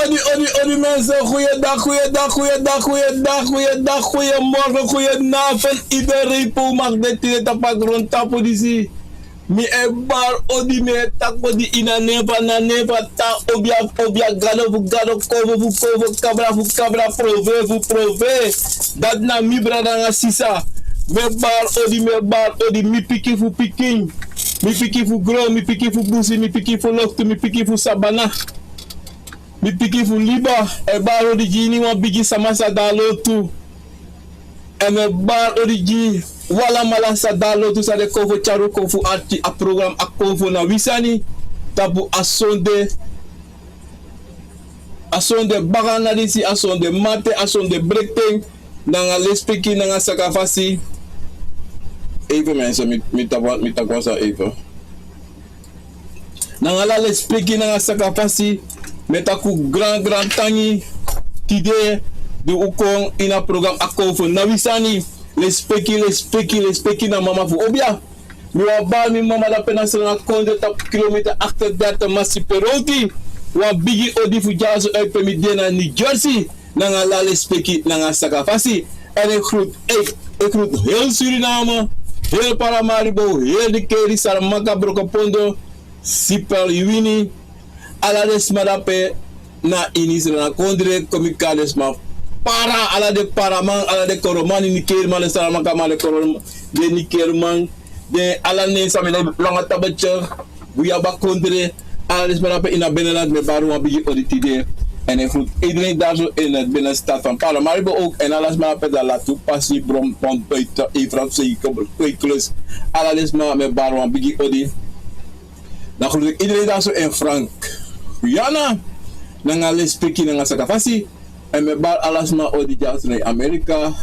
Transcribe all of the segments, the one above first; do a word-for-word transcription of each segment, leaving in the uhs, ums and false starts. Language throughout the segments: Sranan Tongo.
Odi, odi, odi mensen, goeiedag, goeiedag, goeiedag, goeiedag, goeiedag, goeiemorgen, goedenavond. Iedereen pe un mag de tide tapu a grondtapu disi. Mi e bari odi, mi e taki odi ini a nen fu, na nen fu a Tata, obia fu obia, gado fu gado, kofu fu kofu, kabra fu kabra, profe fu profe. Dati na mi brada nanga sisa. Mi e bari odi, mi e bari odi, mi pikin fu pikin, mi pikin fu gron, mi pikin fu busi, mi pikin fu loktu, mi pikin fu sabana. Mi pikin fu liba, e bari odi gi iniwan bigi sama san de na lotu. Èn mi e bari odi gi un alamala san de na lotu, san de kon fu tyari un kon fu arki a program Akomfo na wi sani tapu a sonde, a sonde bakana disi, a sonde mamanten, a sonde brekten, nanga lespeki nanga sakafasi. Even mensen, mi, mi taki wan, mi taki wan sani even. Nanga ala lespeki nanga sakafasi, mi e taki un gran gran tangi. Tide di un kon ini a program Akomfo na wi sani. Lespeki, lespeki, lespeki na mama fu obia. Mi wani bari mi mama dape na Sranan kondre tapu kilomita achtendertig Masiperoti. Wan bigi odi fu dyaso, eh, pe mi de na New Jersey. Nanga ala lespeki nanga sakafasi. Èn e groet, e, e groet heel Suriname, heel Paramaribo, heel Nickerie, Saramaka, Brokopondo, Sipel, Iwini. Ala den sma dape na ini Sranan kondre, kon mi kari den sma Para, ala den Paraman, ala den Koroman, den Nikkeriman, den Saramakaman, den Koroman, den Nikeriman, den ala nen san mi no langa tabetye, Guyaba kondre, ala den sma dape ini a binnenland, mi e bari wan bigi odi tide. Èn e groet iedereen daar zo in het binnenstad van Paramaribo ook. Èn ala sma dape, Dalatou, Passy, Brompton, Buiten, Efraimswijk, Kweeklust. Ala den sma, mi e bari wan bigi odi. Dan groet ik iedereen daar zo in Frank Guyana. Nanga lespeki nanga sakafasi. Èn mi e bari ala sma odi dyaso na Amerika.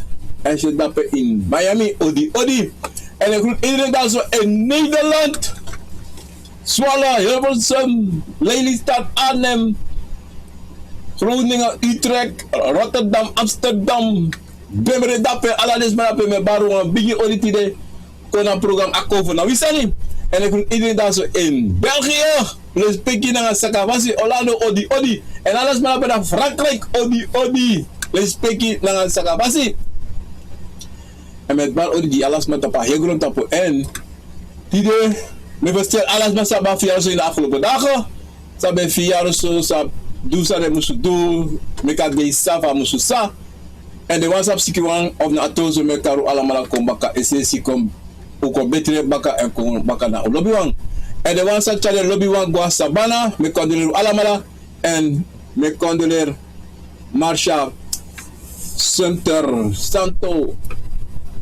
Èn seti dape in Miami, odi, odi. Èn e groet iedereen daar zo in Nederland. Zwolle, Hilversum, Lelystad, Arnhem, Groningen, Utrecht, Rotterdam, Amsterdam. Bemre dape, ala den sma dape, mi e bari wan bigi odi tide. Kon na program Akomfo na wi sani. Èn e groet iedereen daar zo in België. Lespeki nanga sakafasi, Orlando, odi, odi. Èn ala sma dape na Frankrijk, odi, odi. Lespeki nanga sakafasi. Èn mi e bari odi gi ala sma tapu a heri grontapu. Èn tide, mi e ferstel ala sma san ben firi yari so ini a afgelopen dagen. San ben firi yari so, san du san den musu du, meki a dei sa fa a musu sa. Èn den wan san ben sikiwan of na a tonso, mi e kari un alamala kon baka, es'e si kon, un kon betri baka èn kon baka na un lobiwan. Èn den wan san tyari den lobiwan go na sabana, mi e kondoleri un alamala. Èn mi e kondoleri Marsha Sumter Santo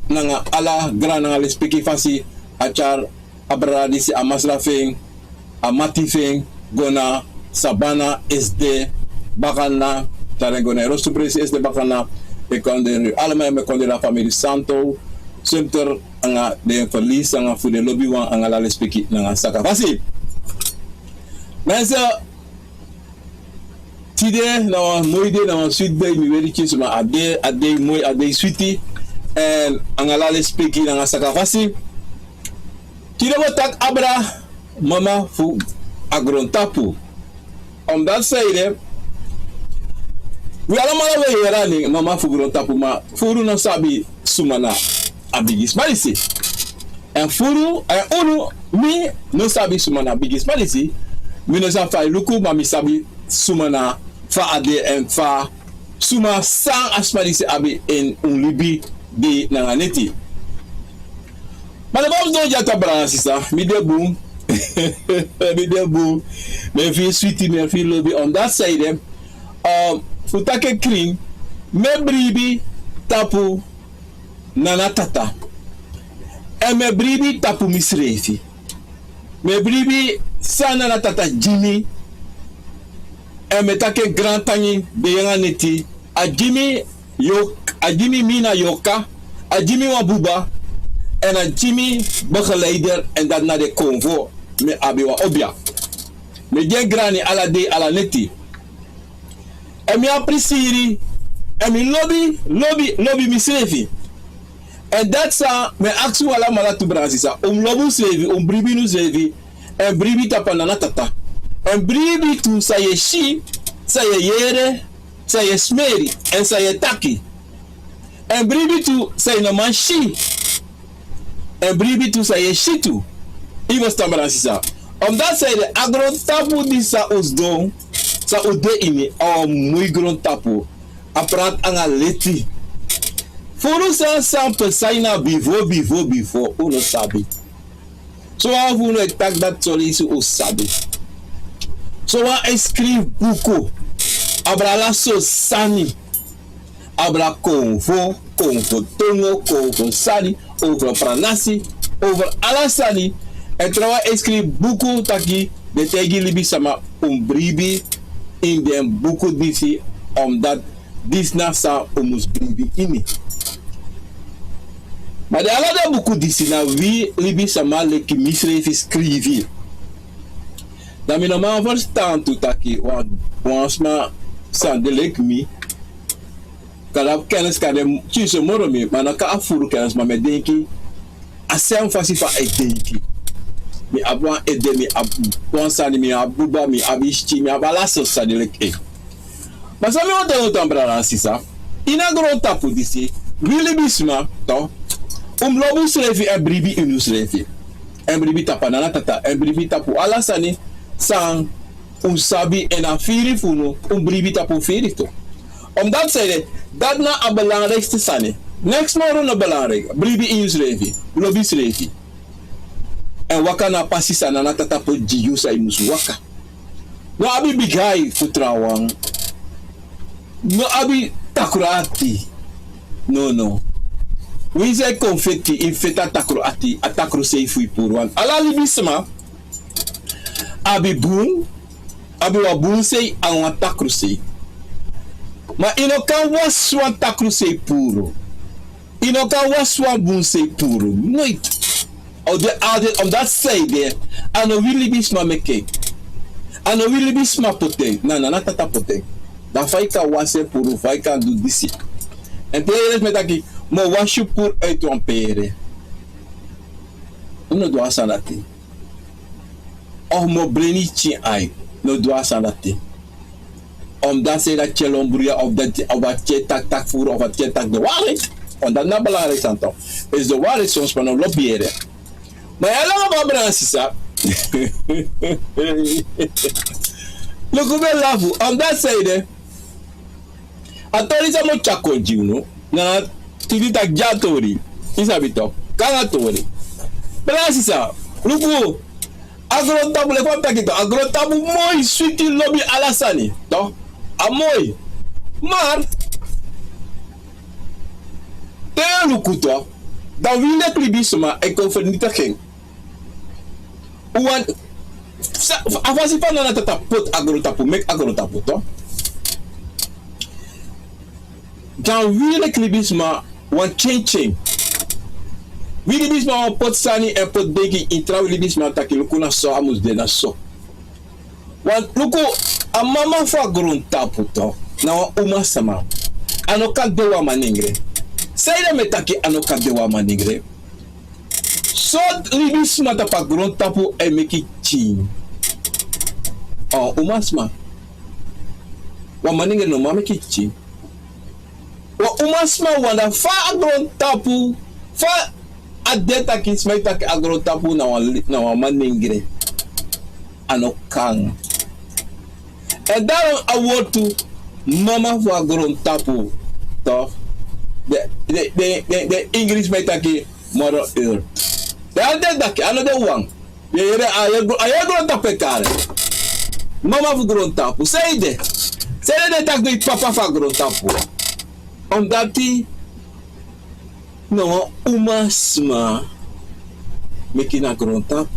nanga ala gran nanga lespeki fasi a tyari a brada disi, a masra fu en, a mati fu en, go na sabana esde bakana, tyari en go na en rostu presi esde bakana. Mi e kondoleri un alamala, mi e kondoleri a famiri Santo Sumter nanga den ferlisi nanga fu den lobiwan nanga ala lespeki nanga sakafasi. Mensen, tide na wan moi dei, na wan switi dei, mi weri pikinso, ma a dei, a dei moi, a dei switi. Èn nanga ala lespeki nanga sakafasi. Tide wi o taki abra mama fu a grontapu. Omdati san ede, wi alamala wi e yere a nen mama fu grontapu, ma furu no sabi suma na a bigi sma disi. Èn furu, èn unu, mi no sabi suma na a bigi sma disi. Mi no sabi fa a e luku, ma mi sabi suma na, fa a de èn fa, suma san a sma disi abi ini un libi dei nanga neti. Ma den Bibel sidon dya, brada nanga sisa, mi de bun. Mi de bun. Mi e firi switi, mi e firi lobi. Omdati san ede, um, fu taki en krin, mi e bribi tapu Nana Tata. Èn mi e bribi tapu misrefi. Mi e bribi san Nana Tata gi mi. Èn mi e taki en grantangi, den yanga neti. A gi mi yok-, a gi mi, mi na yorka. A gi mi wan buba. Èn a gi mi begeleider, èn dati na den konfo. Mi abi wan obia. Mi e gi en grani ala dei, ala neti. Èn mi e aprisiri, èn mi lobi, lobi, lobi misrefi. Èn dati san mi e aksi un alamala tu, brada nanga sisa, un mus lobi unsrefi, un mus bribi ini unsrefi, èn bribi tapu a Nana Tata. Èn bribi tu san yu e si, san yu e yere, san yu e smeri, èn san yu e taki. Èn bribi tu san yu no man si. Èn bribi tu san yu e si tu. Yu mus tan, brada nanga sisa. Omdati san ede, a grontapu disi san un sidon, san un de ini, a wan moi grontapu. A prati nanga leti. Furu san san pasa ini a bifo, bifo, bifo, un no sabi. Sowan fu unu e taki dati, son leisi un sabi. Sowan e skrifi buku abra ala sortu sani. Abra konfo, konfo tongo, konfo sani, over pranasi, over ala sani. Èn trawan e skrifi buku taki den taigi libisama un bribi ini den buku disi, omdati disi na san un mus bribi ini. Ma den ala den buku disi na wi libisama leki misrefi skrifi. Dan mi no man ferstan tu taki wan, wan sma san de leki mi kan abi kennis, kan de kinso moro mi, ma no kan abi furu kennis, ma mi e denki a srefi fasi fa a e denki. Mi abi wan ede, mi abi wan sani, mi abi buba, mi abi skin, mi abi ala sortu sani leki en. Ma san mi o taigi un tan, brada nanga sisa, ini a grontapu disi, wi libisma, to, un mus lobi unsrefi èn bribi ini unsrefi. Èn bribi tapu a nana tata, èn bribi tapu ala sani san un sabi, èn a firi fu unu, un bribi tapu un firi tu. Omdati san ede, dati na a belangrikste sani. Neks moro no belangrijk. Bribi ini yusrefi, lobi yusrefi. Èn waka na a pasi san nana tata poti gi yu, san yu mus waka. No abi bigi ai fu trawan. No abi takru ati. No, no. Winsi yu e kon feti, yu feti a takru ati, a takru sei fu yu puru. Wan ala libisma abi bun, abi wan bun sei anga wan takru sei. Ma yu no kan wasi wan takru sei puru. Yu no kan wasi wan bun sei puru. Noiti. Omdati san ede, a no wi libisma meki en. A no wi libisma poti en. Na nana tata poti en. Dan fa yu kan wasi en puru, fa yu kan du disi. Èn te yu e lesi mi e taki, mi o wasi yu puru uiti wan pere. Un no du a sani dati. Of mi o breni yu skin ai, no du a sani dati. Omdati san ede, a tyari lon bruya, of dati, of a tyari taki, taki furu, of a tyari taki de waarheid. Wan dati na belangrijk sani tu. Esi de waarheid, son sma no lobi yere. Ma yu e langa, brada nanga sisa. Luku, mi e lafu, omdati san ede, a tori san mi o tyari kon gi unu na tidi taki gi a tori. Yu sabi tok, kon nanga tori. Brada nanga sisa, luku, a grontapu, leki fa mi taki tok, a grontapu moi, switi, lobi ala sani tok. A moi. Ma te yu e luku tok, dan wi leki libisma e kon fernitigi en. Un wani, a fasi fa nana tata poti a grontapu, meki a grontapu tok. Dan wi leki libisma wani kenki en. Wi libisma wani poti sani èn poti denki ini tra wi libisma taki luku na so a mus de, na so. Wan luku, a mama fu a grontapu tok na wan umasma. A no kan de wan manengre. San ede mi e taki a no kan de wan manengre? So libisma tapu a grontapu e meki pikin. A wan umasma. Wan manengre no man meki pikin. Wan umasma wani, dan fa a grontapu, fa a de taki sma e taki a grontapu na wan li-, na wan manengre. A no kan. Èn daarom a wortu mama fu a grontapu, tok, den, den, den, den Ingri sma e taki Mother Earth. Dan a de taki, a no de wan. Yu e yere, a yere gro-, a yere grontapu e kari en mama fu grontapu. San ede? San ede den e taki papa fu a grontapu? Omdati na wan umasma meki na grontapu.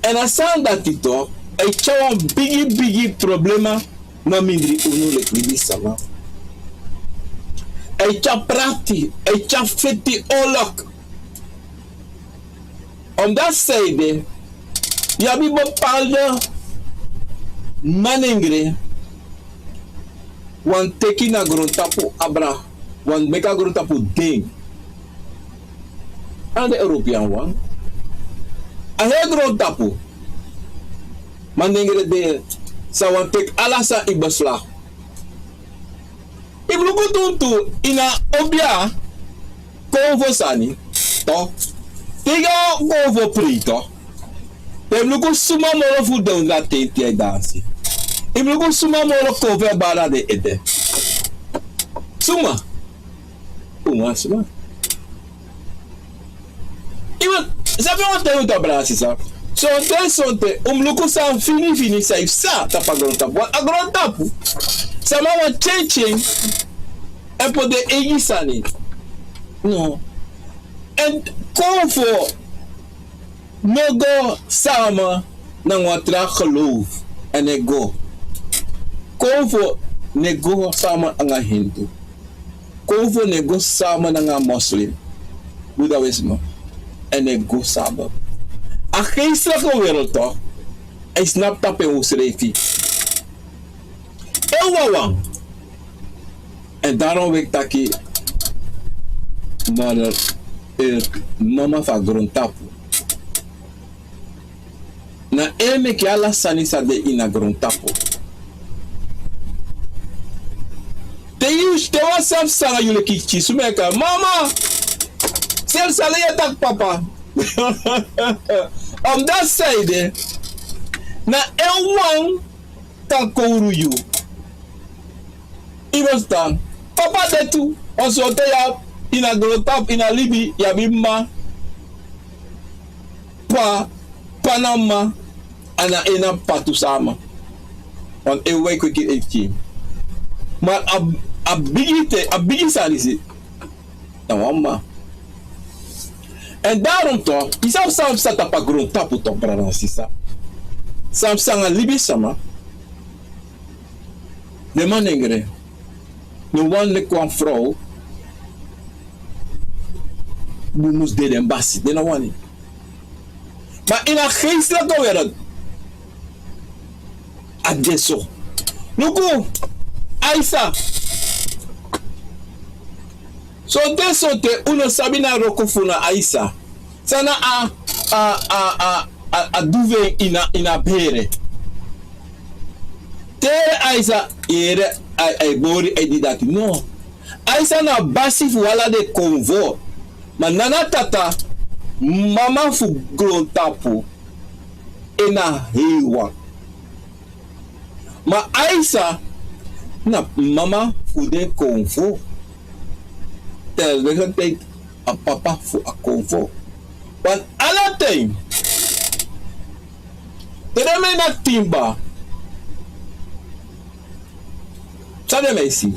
Èn a sani dati tok, e tyari wan bigi, bigi problema na mindri unu leki libisma. E tyari prati, e tyari feti, olok. Omdati san ede, yu abi bepaalde manengre wani teki na grontapu abra, wani meki a grontapu den. A no de European wan. A heri grontapu manengre de. San wani teki ala san yu beslag. Yu mus luku tuntu ini a obia konfo sani, to. Te yu go konfo prei, to. Te yu mus luku suma moro fu den ondro a tenti e dansi. Yu mus luku suma moro konfo e bari na den ede. Suma. Yu mus sabi wan ten yu tapu, brada sisa. Sonten sonten un mus luku san finifini san yu psa tapu a grontapu. Wan a grontapu, sama wani tyentyen èn poti den eigi sani. No. Èn konfo no go sama nanga wan tra geloof. Èn no e go. Konfo no e go sama nanga Hindu. Konfo no e go sama nanga moslim, budawisme. Èn no e go sama. A geestelijke wereld toch, a e snapu tapu en hosrefi. En wawan. Èn daarom wi e taki, mother earth, mama fu a grontapu. Na en meki ala sani san de ini a grontapu. Te yu, te wan sani psa nanga yu leki pikin, suma e kari, mama, seri san lei yu e taki papa. Omdati san ede, na en wan kan kowru yu. Yu e ferstan? Papa de tu, want sonten yu abi, ini a grontapu, ini a libi, yu abi mama, papa, papa nanga mama, a na en na papa tu sama. Want en wan e kweki en pikin. Ma a, a bigi ten, a bigi sani disi, na wan mama. Èn daarom toch, yu sabi san psa tapu a grontapu toch, brada nanga sisa. San psa nanga libisma. Den manengre no wani leki wan frow, yu mus de den basi, den no wani. Ma ini a geestelijke wereld, a de so. Luku, Aisa. Sonten sonten un no sabi na wroko fu na Aisa. San na a, a, a, a, a, a du fu en ini a, ini a bere. Te Aisa yere, a, a e bori, a e du dati. No. Aisa na basi fu ala den konfo. Ma nana tata, mama fu grontapu, en na heiwan. Ma Aisa na mama fu den konfo. Tegelijkertijd a papa fu a konfo. Want ala ten, te den man na timba, san den man e si?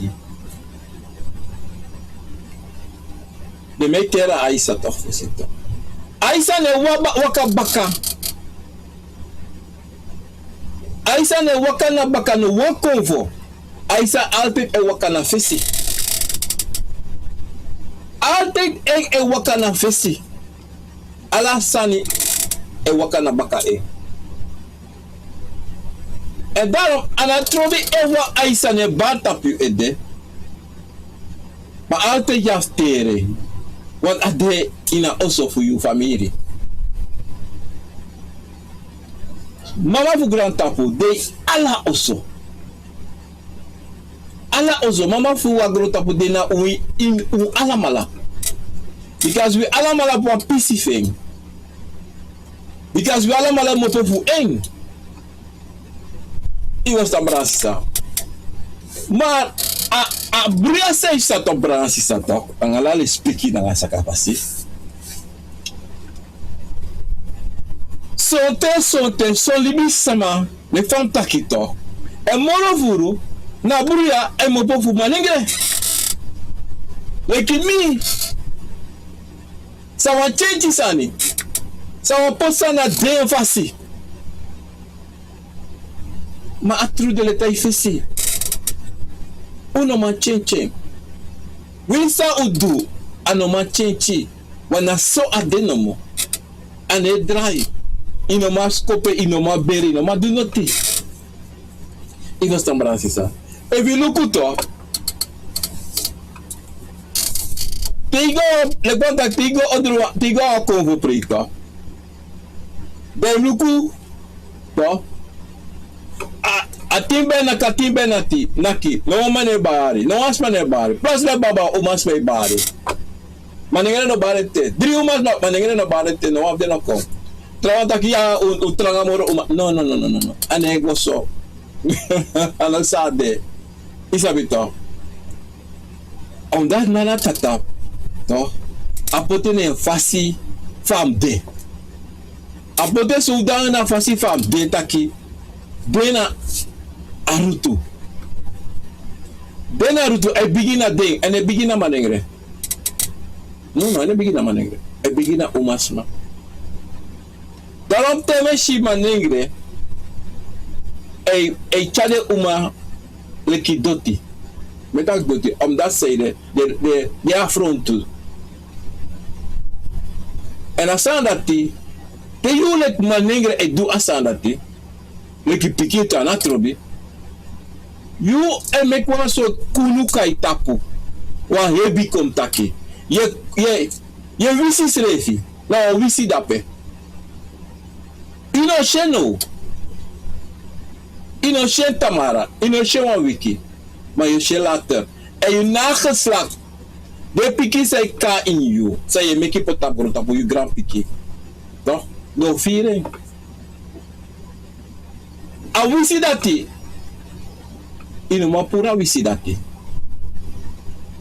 Den man e teri Aisa toch, voorzitter. Aisa no e wa-, waka baka. Aisa no e waka na baka, no wan konfo. Aisa altijd e waka na fesi. Altijd en e waka na fesi. Ala sani e waka na baka en. Èn daarom a no trobi efu wan Aisa no e bari tapu yu ede. Ma altijd yu abi teri. Want a de ini a oso fu yu famiri. Mama fu grontapu de ala oso. Ala oso, mama fu a grontapu de na un, un alamala. Because wi alamala abi wan pisi fu en. Because wi alamala kmopo fu en. Yu e ferstan, brada nanga sisa. Ma a, a bruya san yu psa toch, brada nanga sisa toch, nanga ala lespeki nanga sakafasi. Sonten, sonten, son libisma, leki fa mi taki toch, e moro furu na bruya, e kmopo fu manengre. Leki mi, san wani tyentyen sani, san wani poti sani na den fasi. Ma a tru, den e taigi fesi. Un no man tyentyen. Winsi san un du, a no man tyentyen. Wan na so a de nomo. A no e drai. Yu no man skopu en, yu no man beri, yu no man du noti. Yu e ferstan, brada nanga sisa. Efu yu luku toch, te yu go, leki fa mi taki, te yu go ondro wan, te yu go a wan konfo prei toch, dan yu e luku toch, a, A tin ben naki, a tin ben naki, naki. No wan man no e bari, no wan sma no e bari. Plasi na baba, umasma e bari. Manengre no bari te. Dri umasma, manengre no bari te, no wan fu den no kon. Trawan taki ya, un, un tranga moro uma. No, no, no, no, no, no. A no e go so. A no sa de. I sabi to. Omdat Nana Tata, toch, a poti en na en fasi fa a mu de. A poti en so dan na fasi fa a mu de taki, de na a rutu. De na rutu, a e bigin na den, a no e bigin na manengre. No, no, a no e bigin na manengre. A e bigin na umasma. Daarom te mi e si manengre, a e, a e tyari den uma leki doti. Mi e taki doti, omdat zij de, de, de, de afrontu. Èn a sani dati, te yu leki manengre e du a sani dati, leki pikin tu a na trobi, yu e meki wan sortu kunu kon na yu tapu, wan hebi kon taki. Yu e, yu e, yu e wisi yusrefi, na wan wisi dape. Yu no si en now. Yu no si en tamara, yu no si en wan wiki, ma yu o si en later. Èn yu nageslakt, den pikin san e kon na ini yu, san yu e meki poti na grontapu, yu granpikin. Toch, den o firi en. A wisi dati, yu no man puru a wisi dati.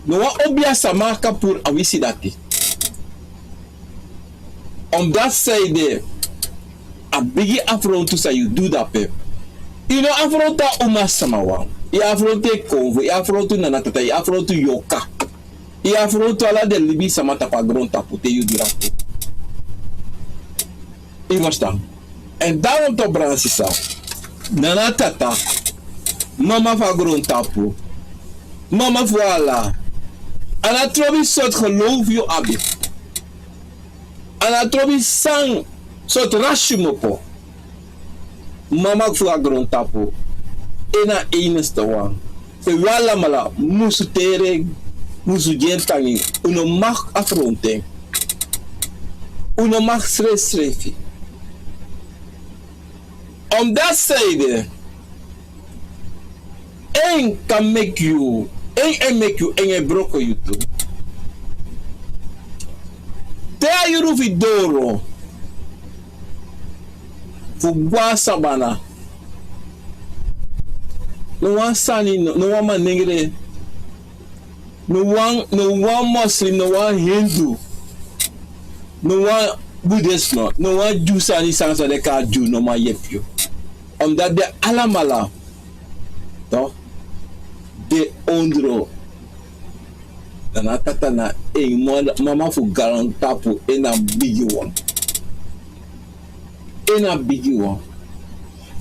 No wan obiasama kan puru a wisi dati. Omdat zij de, a bigi afrontu san yu du dape. Yu no afrontu a umasama wan. Yu afrontu en konfo, yu afrontu Nana Tata, yu afrontu Yorka. Yu afrontu ala den libisama tapu a grontapu te yu du dati. Yu ferstan. Èn daarom toch, brada sisa, Nana Tata, mama fu a grontapu, mama fu ala, a no trobi sortu geloof yu abi. A no trobi san sortu rasi yu mu opo. Mama fu a grontapu, en na a enigste wan. Pe wi alamala musu teri en, musu gi en tangi. Un no mag afrontu en. Un no mag srefsrefi. Omdat zij de, en kan meki yu, en e meki yu, en e broko yu tu. Te a yuru fu yu doro fu go na sabana, no wan sani, no, no wan manengre, no wan, no wan moslim, no wan hindu, no wan budisme, no wan Dyu sani, sani san den e kari Dyu, no man yepi yu. Omdat den alamala, toch, de ondro Nana Tata na en, mama fu grontapu, en na bigi wan. En na bigi wan.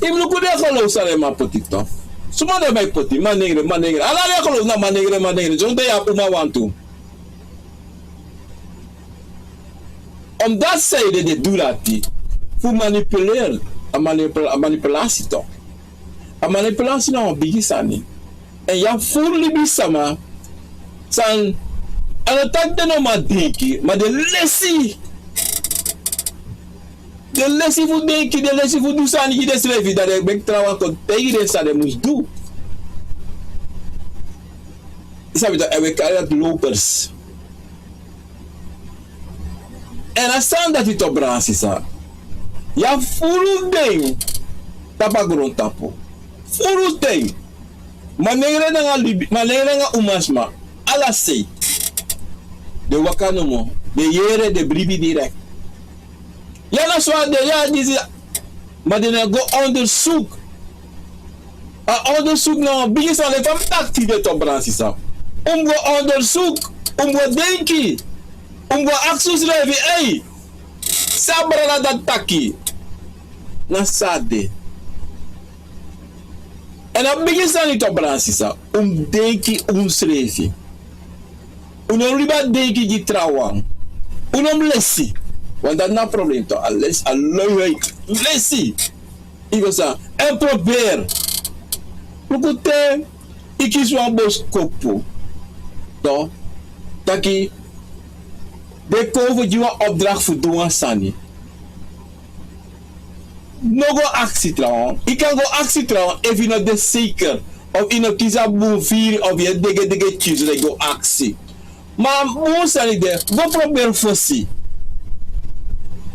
Yu mus luku den geloof san den man poti, toch. Suma den man e poti, manengre, manengre. Ala den geloof na manengre, manengre. Sonten yu abi uma wantu. Omdat zij de, de du dati fu manipuleer, a manipula-, a manipulasi, toch. A manipulasi na wan bigi sani. Èn yu abi furu libisama san, a no taki den no man denki, ma den lesi. Den lesi fu denki, den lesi fu du sani gi densrefi, dan den e meki trawan kon taigi den san den mus du. Yu sabi toch, èn wi e kari dati lopers. Èn a sani dati, toch, brada sisa, yu abi furu den tapu a grontapu. Furu den. Manengre nanga libi, manengre nanga umasma. Ala sei. Den waka nomo. Den yere, den bribi direct. Ya na so a de, ya disi. Ma den no e go onderzoek. A onderzoek na wan bigi sani, fa mi taki tide, toch, brada sisa. Un mus go onderzoek, un mus go denki, un mus go aksi unsrefi, ei, san a brada dati taki, na so a de. Èn a bigi sani, toch, brada sisa, un mus denki unsrefi. Un no mus libi a denki gi trawan. Un no mus lesi. Want dati na a problem, toch. A les-, a lui, lesi. Yu go san, èn probeer. Luku te yu kisi wan boskopu, toch, taki den kon fu gi wan opdracht fu du wan sani. No go aksi trawan. Yu kan go aksi trawan efu yu no de seiker, of yu no kisi a bun firi, of yu e degedege tyunso dan yu go aksi. Ma a bun sani de, go proberi fosi.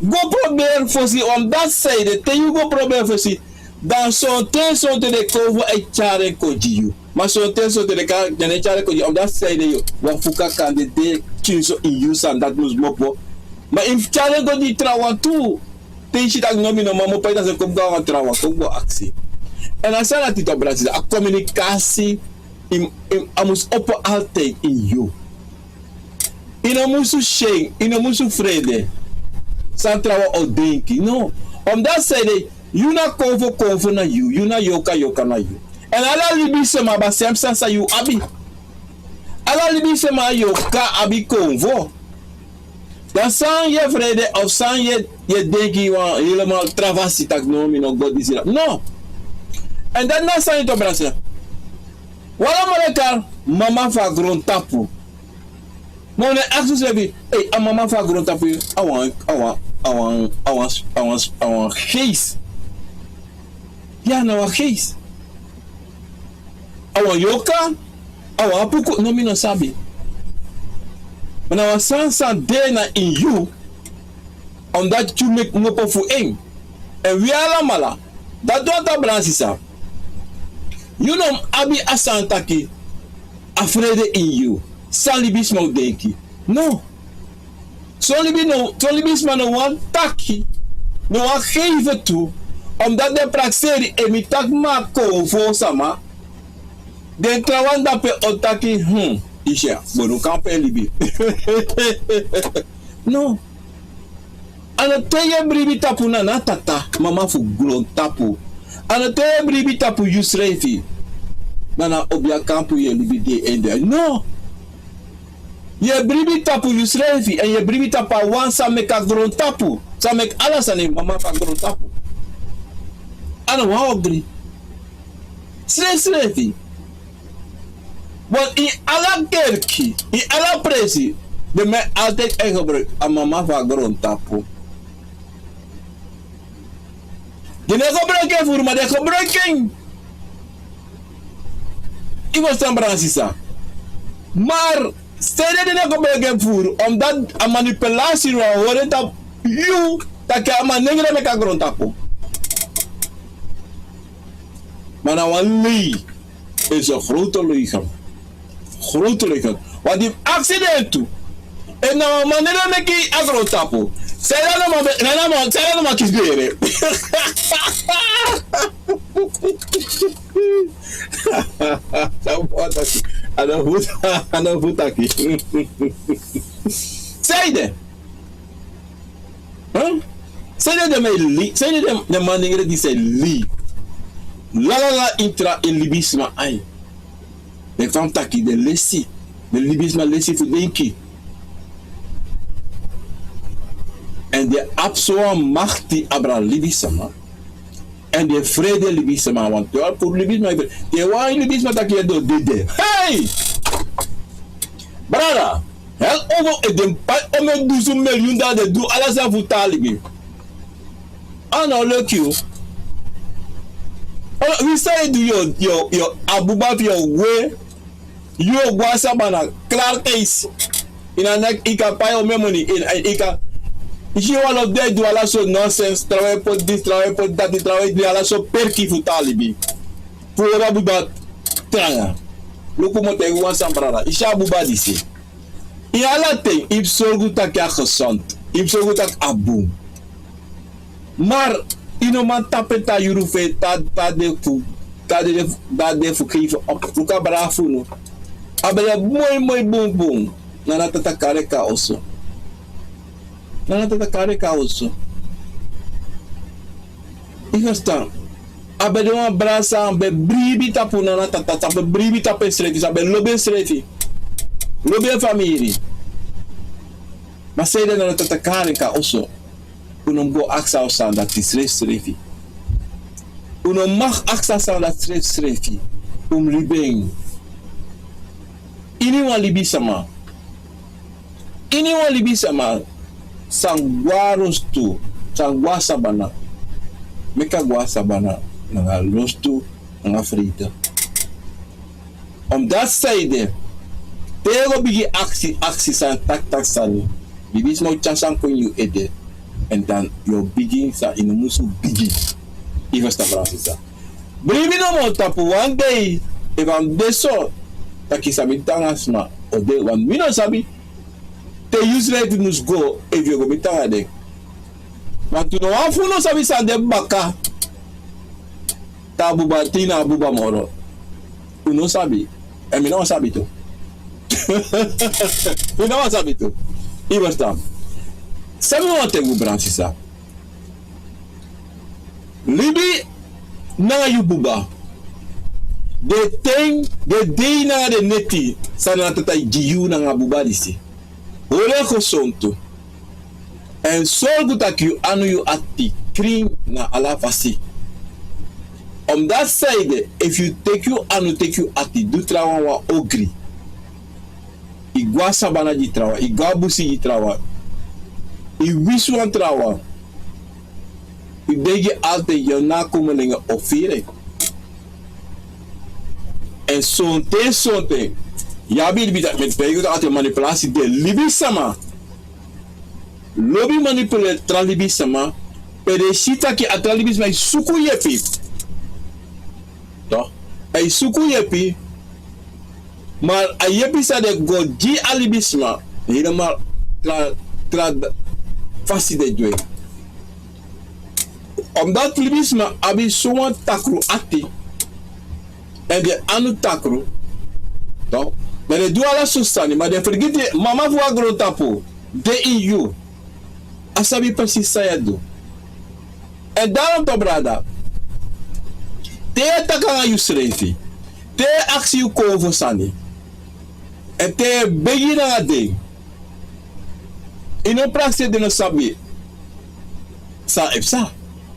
Go proberi fosi, wan dati san yu de, te yu go proberi fosi, dan sonten sonten den konfo e tyari en kon gi yu. Ma sonten sonten den kan, den no e tyari en kon gi yu, omdat san yu de, yu wan fuka kan de, de tyunso ini yu, san dati mus kmopo. Ma yu mus tyari en go gi trawan tu. Te yu si tak' no, mi no man kmopo, dan a sani kon go na wan trawan, kon go aksi. Èn a sani dati, tu, brada, a komunikasi, a mus opo altijd ini yu. Yu no musu syen, yu no musu frede san trawan o denki, no. Omdat san ede, yu na konfo, konfo na yu, yu na yorka, yorka na yu. Èn ala libisma abi a sem sani san yu abi. Ala libisma, yorka, abi konfo. Dan san yu e frede of san yu e, yu e denki wan helemaal tra fasi, tak' no, mi no go disi, no. Èn dati na sani, tu, brada. Wi alamala e kari mama fu a grontapu. Ma un no e aksi unsrefi, ei, a mama fu a grontapu, a wan, a wan, a wan, a wan, a wan, a wan geest. Ya, na wan geest. A wan yorka, a wan apuku, no, mi no sabi. Ma na wan sani san de na ini yu, omdat yu meki kmopo fu en. Èn wi alamala, dati wani taki, brada, sisa, yu no mus abi a sani taki a frede ini yu, san libisma o denki. No. Son libi no, son libisma no wani taki, no wani geven tu, omdat den prakseri, efu mi taki mi na konfo sama, den trawan dape o taki, hmm, yu si, a bonu kampu e libi. No. A no te yu e bribi tapu na a tata, mama fu grontapu. A no te yu e bribi tapu yusrefi, na a obiakampu yu e libi dei en dei. No. Yu e bribi tapu yusrefi, èn yu e bribi tapu a wan san meki a grontapu, san meki ala sani, mama fu a grontapu. A no wan ogri. Srefsrefi. Want ini ala kerki, ini ala presi, den man altijd e gebruik a mama fu a grontapu. Den no e gebruik en furu, ma den e gebruik en. Yu ferstan, brada, sisa. Maar sanede den no e gebruik en furu, omdat a manipulatie, yu e hori en tapu yu, taki a manengre meki a grontapu. Ma na wan lei. Is een grote leugen. Grote leugen. Want yu mus aksi den tu. Èn na wan man, ne den meki a grontapu. San ede a man, na a man, san ede a man kisi bere. A no fu taki. A no fu, a no fu taki. San ede. Huh? San ede den man e lei, san ede den, den manengre disi e lei. Lalala, ini tra, ini libisma ai. Meki fa mi taki, den lesi, den libisma lesi fu denki. Èn den abi so wan makti abra libisma. Èn den e frede libisma, want te wan puru libisma, te wan libisma taki yu e doro dede. Hey! Brada, hel over, e den pai omeni dusun milyun dala, den du ala sani fu tan libi. A no luku yu. Wi san yu e du, yu o, yu o, yu o, a buba fu yu o gwe. Yu o go a sabana, klaar, keis. Ini a nek, yu kan pai omeni moni, yu kan, yu si wan lo de, du ala sortu nonsens, trawan e poti disi, trawan e poti dati, trawan e du ala sortu perki fu tan libi. Fu hori a buba tranga. Luku, mi o taigi wan sani, brada. Yu si a buba disi. Ini ala ten, yu mus sorgu taki a gezond. Yu mus sorgu taki a bun. Maar yu no man tapu en te a yuru fu en, te a, te a de fu, te a de, te a de fu geven op. Luku a brada fu unu. A ben de moi moi bunbun. Na a tata kari en kon a oso. Na a tata kari en kon a oso. Yu ferstan. A ben de wan brada san ben bribi tapu na a tata, san ben bribi tapu ensrefi, san ben lobi ensrefi. Lobi en famiri. Ma san ede na a tata kari en kon a oso. Un no mus go aksi a sani dati srefsrefi. Un no mag aksi a sani dati srefsrefi. Un mus libi en. Iniwan libisma. Iniwan libisma san go a rostu, san go a sabana. meki a go na sabana nanga lostu nanga freide. Omdati san ede, te yu o go bigin aksi aksi sani, taki taki sani, libisma o tyari sani kon ini yu ede. Èn dan yu o bigin san yu no musu bigin. Yu ferstan, brada sisa? Bribi nomo tapu wan dei. Efu a mus de so, taki san mi du nanga sma o de, want mi no sabi te yu srefi mus go, efu yu o go miti nanga den. Ma tu no wan fu unu no sabi san de baka. Te a buba, te yu na a buba moro. Un no sabi. Èn mi no wani sabi tu. Mi no wani sabi tu. Yu ferstan? San mi wani taigi unu, brada sisa. Libi nanga yu buba. Den ten, den dei nanga den neti san Gado Tata e gi yu nanga a buba disi. Hori en gesontu. Èn sorgu taki yu anu, yu ati krin na ala fasi. Omdati san ede, efu yu teki yu anu, teki yu ati, du trawan wan ogri. Yu go na sabana gi trawan, yu go na busi gi trawan, yu wisi wan trawan, yu begi altijd, yu na a komolengi o firi en. Èn sonten, sonten yu abi libi, dati mi e taigi yu taki a manipulasi de. Libisma lobi manipuleri tra libisma, pe den si taki a tra libisma e suku yepi. Toch, a e suku yepi, ma a yepi san den go gi a libisma, helemaal tra, tra fasi den du en. Omdati libisma abi sowan takru ati, èn den anu takru. Toch, dan den du ala sortu sani, ma den fergiti mama fu a grontapu de ini yu. A sabi precies san yu e du. Èn daarom toch, brada, te yu e taki nanga yusrefi, te yu e aksi yu konfo sani, èn te yu e begi nanga den, yu no prakseri den no sabi san e psa.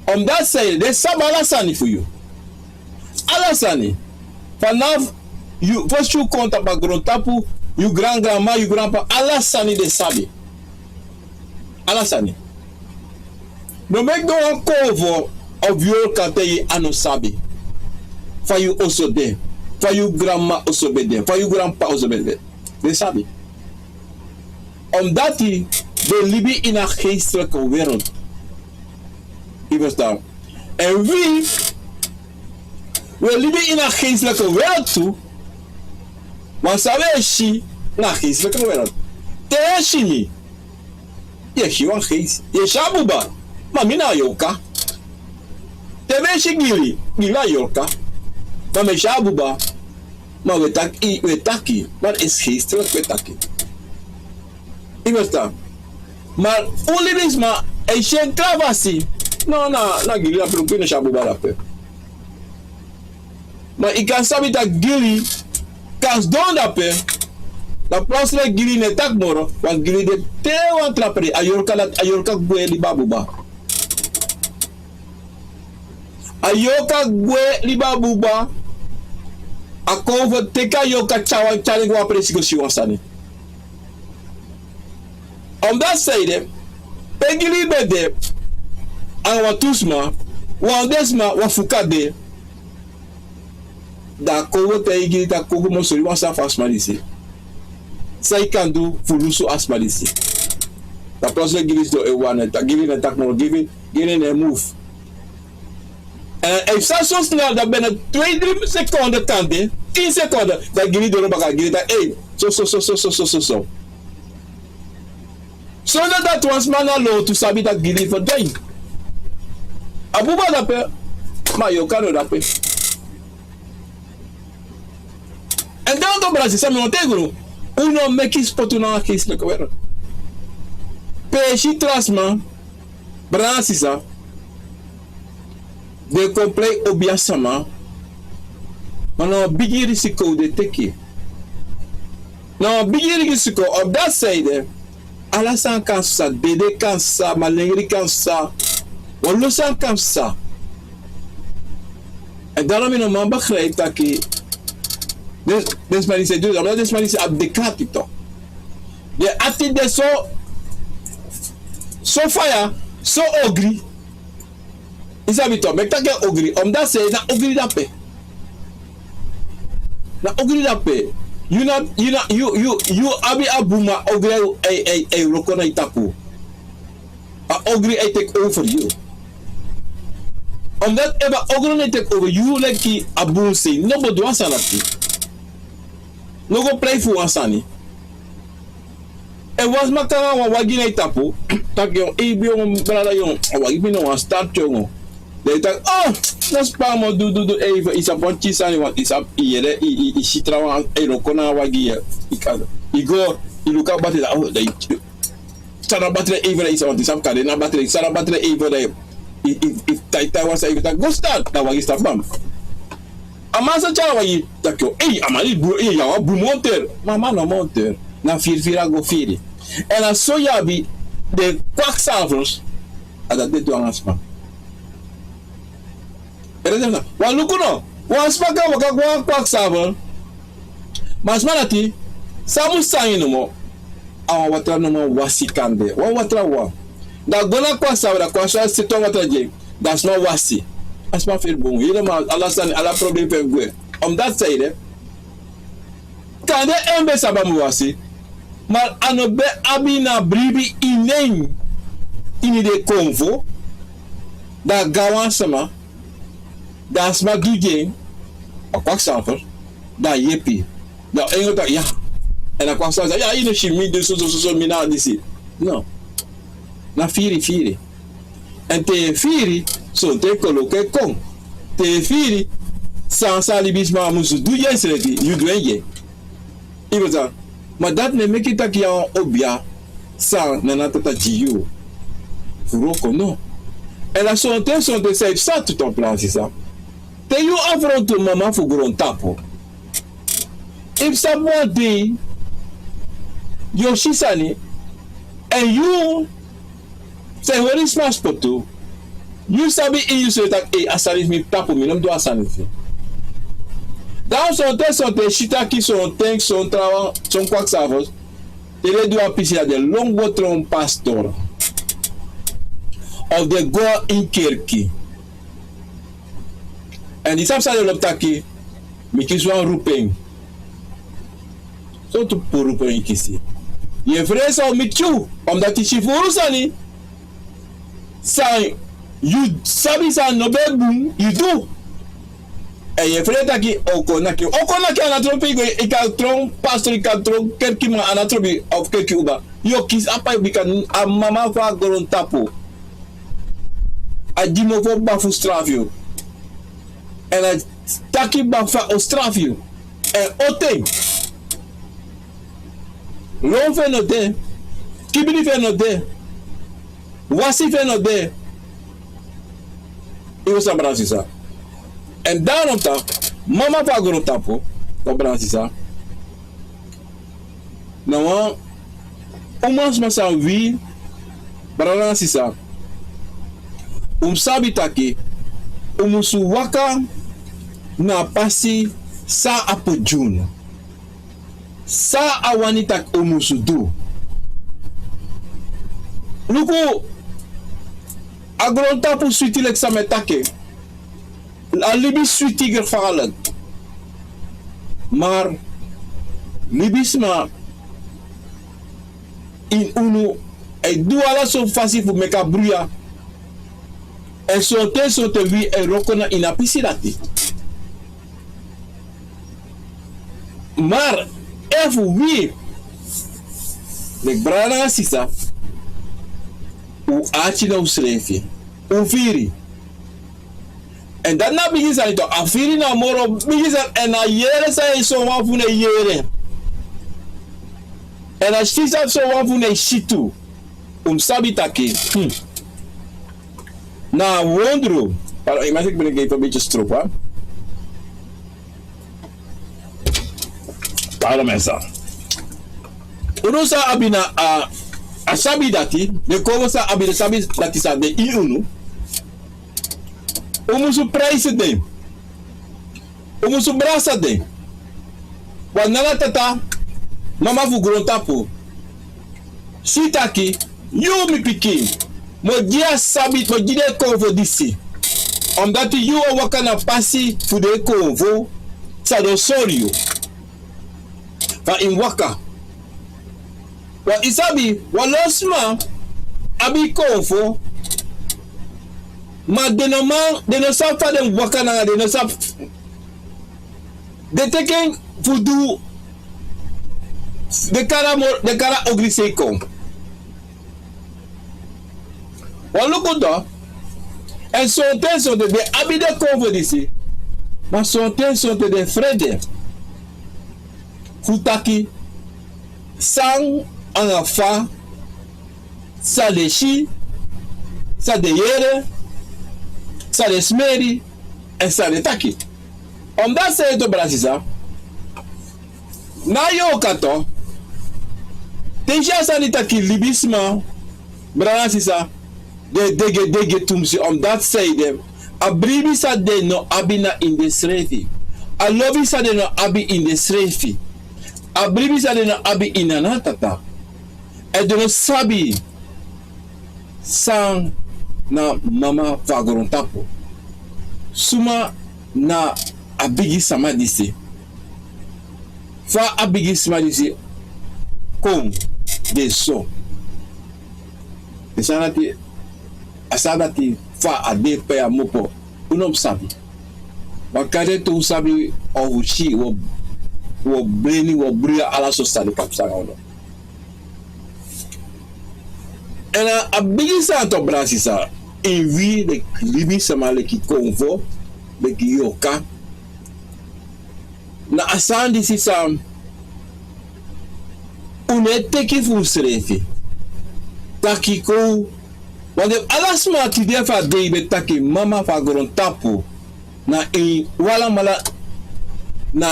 Omdati san ede, den sabi ala sani fu yu. Ala sani. Vanaf yu, fosi yu kon tapu a grontapu, yu grangranma, yu granp'pa, ala sani den sabi. Ala sani. No meki no wan konfo of yorka taigi yu a no sabi fa yu oso de, fa yu granma oso ben de, fa yu granp'pa oso ben de. Den sabi. Omdati den libi ini a geestelijke wereld. Yu ferstan? Èn wi, wi e libi ini a geestelijke wereld tu. Want san wi e si na a geestelijke wereld. Te yu e si mi, yu e si wan geest. Yu e si a buba, ma mi na a yorka. Te mi e si Gili, Gili na a yorka. Ma mi e si a buba, ma wi e taki, wi e taki, ma a is geestelijk wi e taki. Yu ferstan? Ma un libisma e si en tra fasi. No, na, na Gili dape, luku, yu no si a buba dape. Ma yu kan sabi taki Gili kan sidon dape. Dan plotseling Gili no e taki moro, want Gili de te wan tra prei. A yorka dati, a yorka gwe libi a buba. A yorka gwe libi a buba. A konfo teki a yorka tyari wan, tyari en go a presi go si wan sani. Omdati san ede, pe Gili ben de anga wantu sma, wan den sma, wan fuka de. Dan a konfo taigi Gili taki kon fu mi o sori wan sani fu a sma disi. San yu kan du fu lusu a sma disi. Dan plotseling Gili sidon e wani, dan Gili no e taki moro, Gili, Gili no e move. Èn efu san so snel, dan bini twee, drie seconden kan de, tien seconden, dan Gili doro baka, Gili taki: "Ei, so, so, so." Sondro dati wan sma na lontu sabi taki Gili ferdwijn. A buba dape, ma a yorka no dape. Èn dan, brada sisa, mi wani taigi unu, un no meki spotu nanga a geestelijke wereld. Pe yu e si tra sma, brada sisa, den e kon prei obiasma, ma na wan bigi risiko den e teki. Na wan bigi risiko, omdati san ede, ala sani kan psa, dede kan psa, malengri kan psa, wanlo sani kan psa. Èn daarom mi no man begrijp taki den, den sma disi e du dati, omdat den sma disi abi den kaarten toch. Den ati de so, so faya, so ogri. Yu sabi tok, meki taki en ogri, omdat sei na ogri dape. Na ogri dape. Yu na, yu na, yu, yu, yu abi a bun ma ogri e, e, e wroko na yu tapu. A ogri e teki over yu. Omdat efu a ogri no e teki over yu, leki a bun sei no bo du wan sani dati. No go prei fu wan sani. Efu wan sma kon nanga wan wagi na yu tapu, taki: "Ei, bun yongo, brada yongo, a wagi fu mi na wan start yongo." Dan yu taki: "Oh, no span man, du, du, du, ei, yu sabi wan pikin sani, wan, yu sabi, yu yere, yu, yu, yu si trawan, ei, wroko nanga wagi, yu, yu go, yu luku a batri, oh, dan yu, san na batri even, yu sabi, yu sabi kande na batri, san na batri even, dan yu, yu, yu, yu tai, tai wan sani, yu taki go start, dan wagi start, bam." A man sa tyari a wagi, taki: "Oh, ei, a man disi bun, ei, a wan bun monteur." Ma a man no monteur. Na firi firi a go firi. Èn na so yu abi den kwakzalvers, a dati den du nanga sma. Wan luku no, wan sma kan waka go na kwakzalver. Ma a sma dati, san a mus taigi nomo, a wan watra nomo wasi kande. Wan watra wan. Dan a go na kwakzalver, dan kwakzalver seti wan watra gi en. Dan a sma wasi. A sma firi bun. Helemaal, ala sani, ala problem fu en gwe. Omdat saide, kande en ben sabi a mus wasi, ma a no ben abi na bribi ini en, ini den konfo, dan a go na wan sma, dan a sma gi en, a kwakzalver, dan a yepi. Dan en go taki, ya. Èn a kwakzalver taki, ya, yu no si mi du soso, soso, mi na disi. No. Na firi, firi. Èn te yu e firi, sonten koloku e kon. Te yu e firi, san, san libisma musu du gi ensrefi, yu du en gi en. Yu e sa, ma dati no e meki taki yu a wan obia san Nana Tata gi yu fu wroko, no. Èn na sonten, sonten san yu psa tu, tok, brada nanga sisa. Te yu afrontu mama fu grontapu, yu psa wan dei, yu o si sani, èn yu san e hori sma spotu, yu sabi ini yusrefi taki, ei, a sani fu mi tapu, mi no mus du a sani fu. Dan sonten, sonten yu si taki sonten, son trawan, son kwakzalvers, te den du wan pisi, dan den lon go tron pastor. Of den go ini kerki. Èn yu sabi san den lobi taki, mi kisi wan roeping. Sortu puru puru yu kisi. Yu e frei san o miti yu, omdat yu si furu sani san yu sabi san no ben bun, yu du. Èn yu e frei taki o kon naki, o kon naki a na trobi, yu kan tron pastor, yu kan tron kerkiman, a na trobi, of kerki uba. Yu o kisi a pai, bika a mama fu a grontapu, a gi mofo baka fu strafu yu. Èn a taki baka fa a o strafu yu. Èn o ten, lon fu en no de, kibri fu en no de, wasi fu en no de. Yu e sa, brada nanga sisa. Èn daarom tok, mama fu a grontapu, tok, brada nanga sisa, na wan umasma san wi, brada nanga sisa, un mus sabi taki un musu waka na a pasi san a poti gi unu. San a wani taki un musu du. Luku, a grontapu switi leki san mi e taki en. A libi switi, gevaarlijk. Maar libisma ini unu e du ala sortu fasi fu meki a bruya. Èn sonten, sonten wi e wroko na ini a pisi dati. Maar efu wi, leki brada nanga sisa, un arki na unsrefi, un firi. Èn dati na bigi sani tok, a firi na moro bigi sani, èn a yere san yu, sowan fu unu e yere. Èn a si san sowan fu unu e si tu. Un mus sabi taki, hmm, na wondru. Pardon, yu meki mi bring even beti stropu, hè. Pardon, mensen. Unu sa abi na a, a sabi dati, den Kongo sa abi den sabi dati san de ini unu. Un musu prijsi den. Un musu brasa den. Wan Nana Tata, mama fu grontapu, si taki, yu mi pikin, mi o gi a sabi, mi o gi den Kongo fu disi. Omdati yu o waka na pasi fu den konfo san den o sori yu. Fa yu mus waka. Wan, yu sabi, wan lo sma abi konfo, ma den no man, den no sabi fa den mus waka nanga, den no sabi. Den teki en fu du, den kari a moro, den kari a ogri sei kon. Wan luku dan, èn sonten sonten den abi den konfo disi, ma sonten sonten den frede fu taki san anga fa, san den si, san den yere, san den smeri, èn san den taki. Omdati san yu e du, brada sisa, na yu o kan tu. Te yu si a sani taki libisma, brada sisa, den e dede dede tumsi, omdati san yu de, a bribi san den no abi na ini densrefi. A lobi san den no abi ini densrefi. A bribi san den no abi ini a tata. Èn den no sabi san na mama fu a grontapu. Suma na a bigi sama disi? Fa a bigi sama disi kon de so? Den sani dati, a sani dati fa a de pe a mopo, un no mus sabi. Wan kande te un sabi, un o si, un o, un o breni, un o bruya ala sortu sani papsa nanga unu. Èn a, a bigi sani tu, brada sisa, ini wi leki libisma, leki konfo, leki yorka. Na a sani disi san un no e teki fu unsrefi. Taki kon, want ala sma tide fu a dei ben taki mama fu a grontapu na en, un alamala na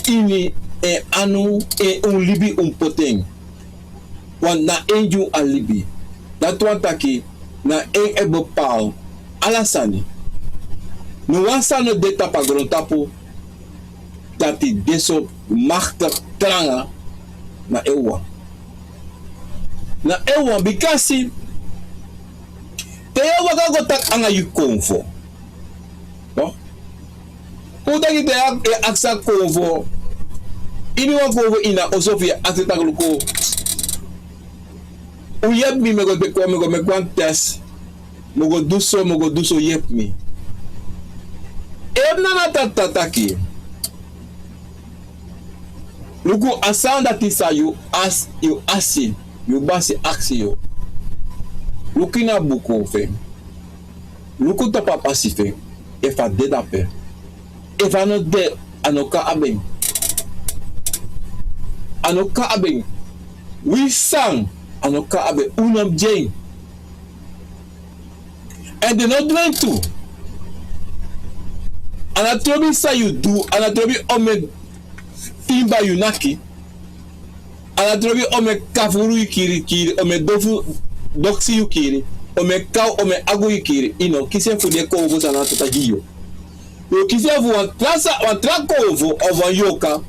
ini en anu, en un libi un poti en. Want na en gi un a libi. Dati wani taki na en e bepaal ala sani. No wan sani no de tapu a grontapu dati de so maktik tranga na en wawan. Na en wawan, bikasi te yu e waka go taki anga yu konfo. No? Un taki te yu e aksi a konfo, ini wan konfo ini a oso fu yu e aksi taki luku, un yepi mi, mi o go, mi o go, mi o go meki wan test, mi o go du so, mi o go du so, yepi mi. Efu na a tata taki, luku a sani dati san yu asi, yu asi, yu basi aksi yu. Luku ini a buku fu en. Luku tapu a pasi fu en, efu a de dape. Efu a no de, a no kan abi en. A no kan abi en. Winsi san, a no kan abi en, un no mus gi en. Èn den no du en tu. A no trobi san yu du, a no trobi omeni timba yu naki. A no trobi omeni kafuru yu kiri, kiri, omeni dofu doksi yu kiri, omeni kaw, omeni agu yu kiri. Yu no kisi en fu den konfo san a tata gi yu. Yu o kisi en fu wan tra sa, wan tra konfo of wan yorka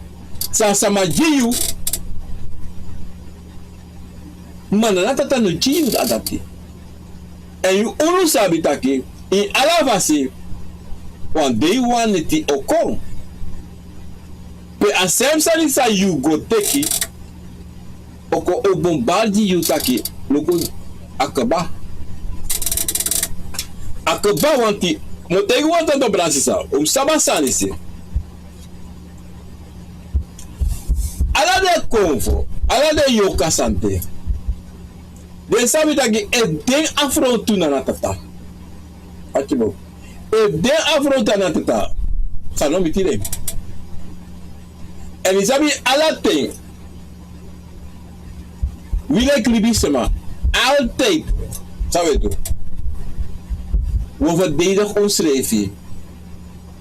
san a sama gi yu. Ma na a tata no gi yu a dati. Èn yu unu sabi taki ini ala fasi wan dei wan neti o kon. Pe a sem sani san yu go teki o kon o bombardi yu taki luku, a kaba. A kaba. Want mi o taigi wan sani, brada sisa, un mus sabi a sani disi. Ala den konfo, ala den yorka sani de, den sabi taki efu den afrontu na a tata. Ati bo. Efu den afrontu na a tata, san no miti den. Èn yu sabi ala ten, wi leki libisma, altijd, san wi e du, wi o ferdedigi unsrefi.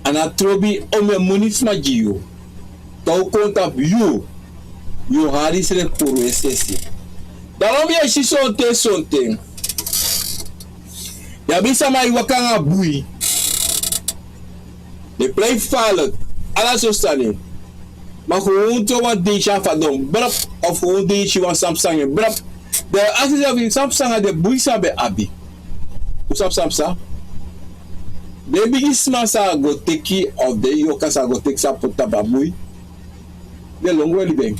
A no trobi omeni moni sma gi yu. Te un kon tapu yu, yu o hari srefi puru esesi. Daarom yu e si sonten sonten yu abi sama e waka nanga bui. Den prei faalek, ala sortu sani. Ma fu un te wan dei si a fadon brap, of fu un dei si wan san psa nanga en brap, dan yu e aksi yu srefi san psa nanga den bui san a ben abi. Un sabi san psa? Den bigisma san a go teki, of den yoka san a go teki san a poti tapu a bui, den lon gwe libi en.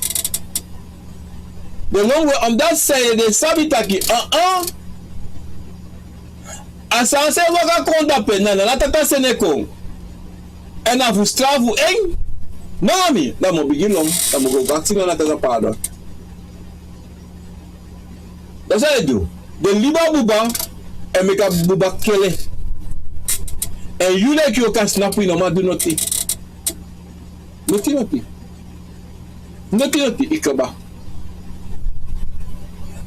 Den lon gwe, omdat san den sabi taki, a, a, a sani san e waka kon dape na, na ala tata seni en kon. Èn na fu strafu en. Nanga mi, dan mi o bigin lon, dan mi o go aksi na ala tata paadon. Dan san den du? Den libi a buba, èn meki a buba kele. Èn yu leki yoka snapu, yu no man du noti. Noti noti. Noti noti, yu kaba.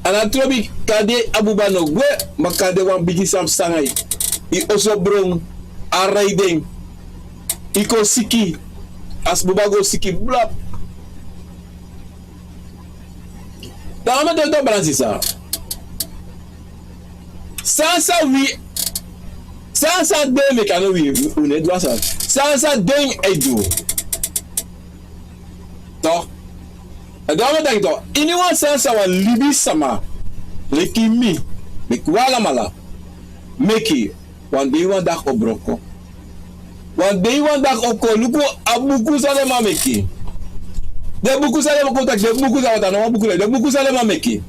A no trobi, kande a buba no gwe, ma kande wan bigi sani psa nanga yu. Yu oso bron, a rai den. Yu kon siki, a buba go siki, blap. Dan a man de, dan balansi san. San san wi, san san den meki, a no wi, wi, wi no e du a sani. San san den e du. Toch. A dan a man taki toch. Iniwan sani san wan libisma leki mi, leki wi alamala meki, wan dei wan daki o broko. Wan dei wan daki o kon. Luku a buku san den man meki. Den buku san den man kon taki, den buku san, want a no wan buku, den buku san den man meki.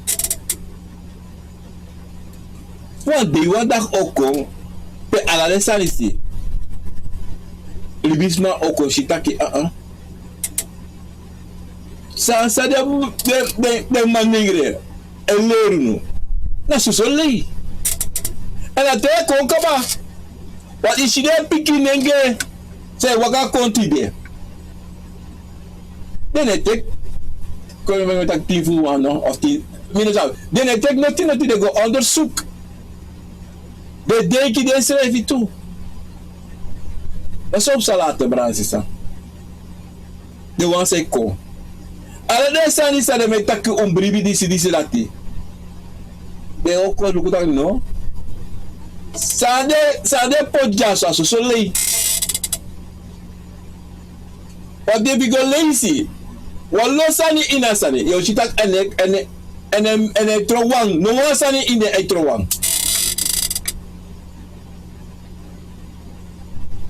Wan dei wan daki o kon pe ala den sani si. Libisma o kon si taki, a, a. San san den, den, den, den manengre e leri unu, na soso lei. Èn a ten e kon kaba. Want yu si den pikinengre san e waka kon tide. Den no e teki, kon mi taki tin fu wan no, of tin, mi no sabi. Den no e teki noti noti, den go onderzoek. Den denki densrefi tu. Dan so psa later, brada, sisa. Den wan san e kon. Ala den sani san den man e taki, un bribi disi, disi, dati. Den o kon luku taki no. San den, san den poti dyaso, a soso lei. Want efu yu go leisi wan lo sani ini a sani, yu o si taki en e, en e, en e, en e tron wan. No wan sani ini en e tron wan.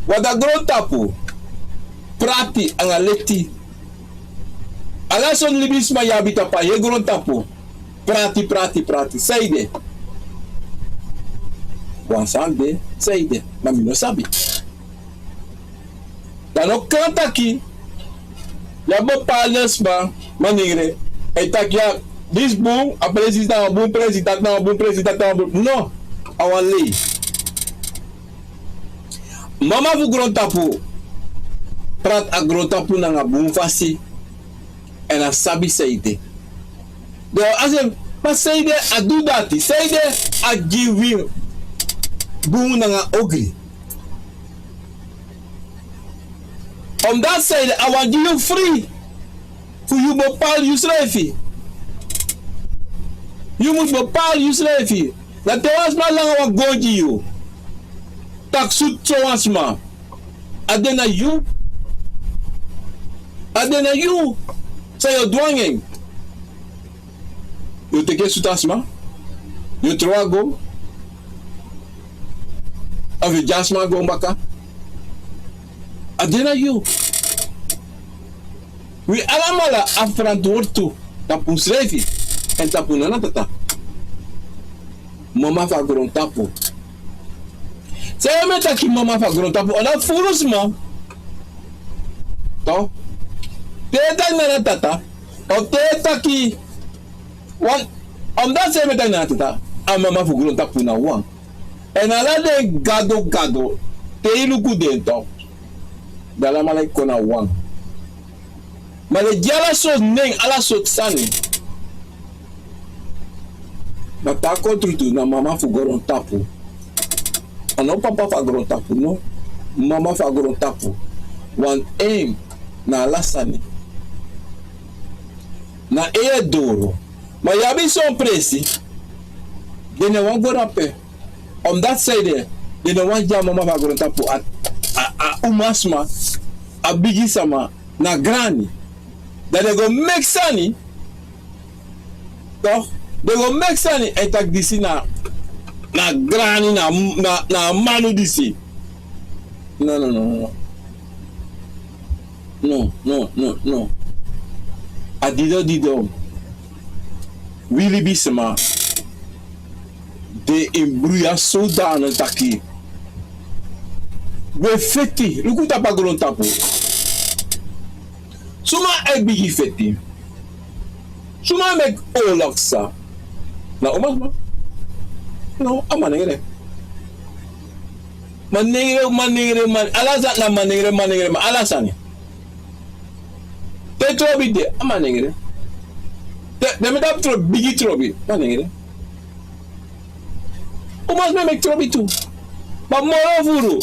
Want a grontapu, prati anga leti. Ala sortu libisma yu abi tapu a heri grontapu. Prati, prati, prati. San ede? Wan sani de, san ede? Ma mi no sabi. Dan no kan taki yu abi bepaalde sma, manengre, e taki ya, disi bun, a presi dati na wan bun presi, dati na wan bun presi, dati na wan bun. No, a wan lei. Mama fu grontapu prati a grontapu nanga bun fasi. Èn a sabi san ede. Den o aksi en, ma san ede a du dati? San ede a gi wi bun nanga ogri? Omdat san ede a wani gi yu fri fu yu bepaal yusrefi. Yu mus bepaal yusrefi. Na te wan sma langa wan gon gi yu, taki sutu sowan sma, a de na yu. A de na yu. San yu o du nanga en? Yu o teki en sutu a sma? Yu o tron a gon? Of yu o gi a sma a gon baka? A de na yu. Wi alamala abi ferantwortu tapu unsrefi èn tapu nana tata. Mama fu a grontapu. San yu e taki mama fu a grontapu, a no furu sma. Toch. Te yu e taki nana tata, of te yu e taki wan, omdat san yu e taki nana tata, a mama fu grontapu na wan. Èn ala den gado gado, te yu luku den toch, den alamala e kon na wan. Ma den gi ala sortu nen, ala sortu sani. Ma te a kon trutu, na mama fu grontapu. A no papa fu a grontapu, no. Mama fu a grontapu. Want en na ala sani. Na en yu e doro. Ma yu abi son presi, den no wani go dape. Omdat san ede, den no wani gi a mama fu a grontapu, a, a, a umasma, a bigisma, na grani. Dan den go meki sani, toch, den go meki sani èn taki disi na, na grani, na, na, na a manu disi. No, no, no, no, no. No, no, no, no. A dido dido. Wi libisma de ini bruya zodanig taki wi e feti. Luku tapu a grontapu. Suma e bigi feti? Suma e meki oorlog psa? Na umasma. No, a manengre. Manengre, manengre, man, ala sani na manengre, manengre, ma ala sani. Te trobi de, a manengre. Te, te mi tapu trobi, bigi trobi, manengre. Umasma e meki trobi tu. Ma moro furu.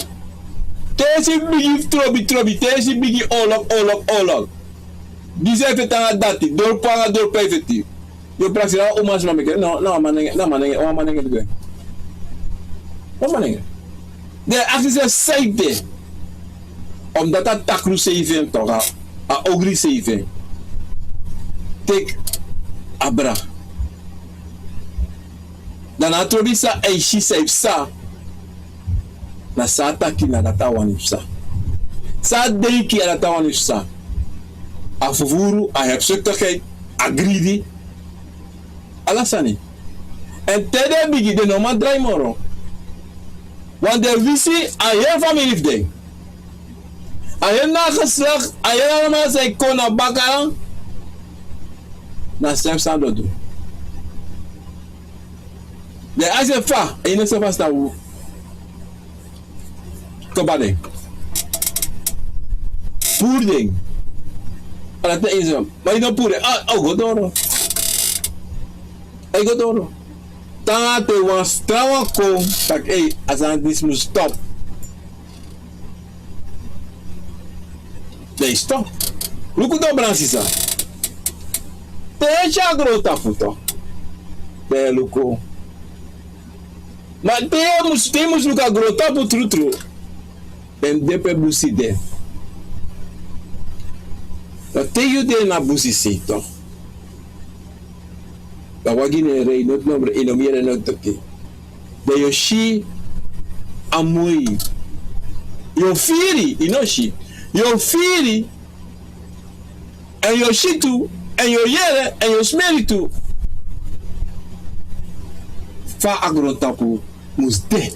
Te yu si bigi trobi, trobi, te yu si bigi oorlog, oorlog, oorlog. Disi e feti nanga dati, dorpu nanga dorpu e feti. Yu o prakseri a umasma meki en? No, no, a manengre, no, a manengre, a manengre. A manengre. Den e aksi srefi san ede. Omdat a takru seifi en toch, a ogri seifi en. Teki abra. Dan na a trobi san a e si san e psa. Na san a taki na dati a wani psa. San a denki na dati a wani psa. A fufuru, a hebzuchtigheid, a gridi. Ala sani. Èn te den bigi, den no man drai moro. Want den wisi a heri famiri fu den. A heri nageslakti, a heri almal san e kon na baka. Na srefi san den o du. Den e aksi fa, èn yu no sa fastan. Kaba den. Puru den. Ala te yu sa, ma yu no puru den. A, a o go doro. A e go doro. Te wan trawan kon taki, ei, a sani disi mus stop. Dan yu stop. Luku den obransi san. Te yu e si a grontapu toch. Dan yu e luku. Ma te yu mus, te yu mus luku a grontapu trutru. Dan yu de pe busi de. Ma te yu de na busi sei toch. Dan wagi no e rei, noti no mus rei, yu no mus yere noti taki. Dan yu o si a moi. Yu o firi, yu no si. Yu o firi. Èn yu o si tu, èn yu o yere, èn yu o smeri tu. Fa a grontapu mus de.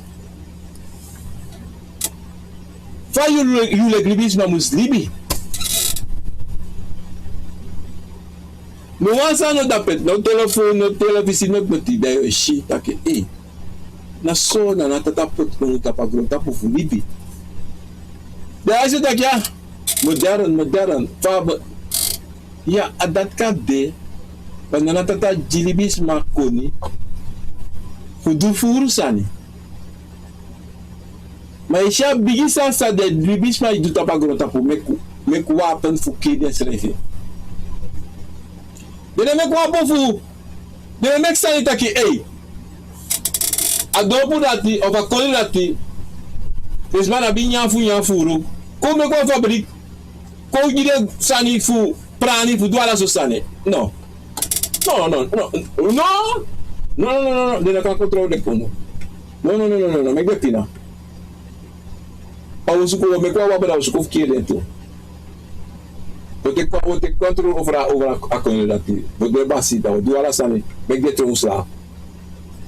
Fa yu le-, yu leki libisma mus libi. No wan sani no de ape, no telefon, no televisi, no noti, dan yu o si taki, ei. Na so Nana Tata poti unu tapu a grontapu fu libi. Dan a e si taki, a modern, modern, fa a bo-, ya, a dati kan de, ma Nana Tata gi libisma koni fu du furu sani. Ma yu si a bigi sani san den libisma e du tapu a grontapu, meki, meki wapen fu kiri densrefi. Den no e meki wapen fu, den e meki sani taki, ei, a dorpu dati, of a kondre dati, den sma no abi nyan fu nyan furu. Kon meki wan fabriek, kon gi den sani fu prani, fu du ala sortu sani. No. No, no, no, no. No, no, no, no, no. Den no kan kontrol den kondre. No, no, no, no, no, no. Meki den pina. A o suku, meki wan wapen, a o suku fu kiri den tu. Wi o teki, wi o teki kontrol over, over a kondre dati. Wi o du en basi, dan wi o du ala sani. Meki den tron sla.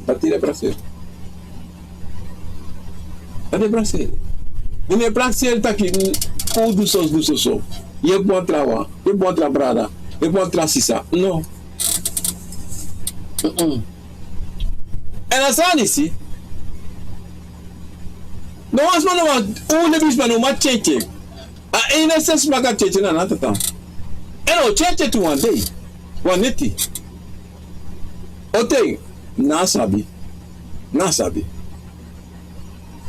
Dati den e prakseri. Dati den e prakseri. Den no e prakseri taki, mm, un du so, du so, so. Yepi wan trawan, yepi wan tra brada, yepi wan tra sisa. No. Mm-mm. Èn a sani si. No wan sma no man, un libisma no man tyentyen. A enigste sma kan tyentyen na Nana Tata. Èn a o tyentyen tu wan dei. Wan neti. Ote, na sabi. Na sabi.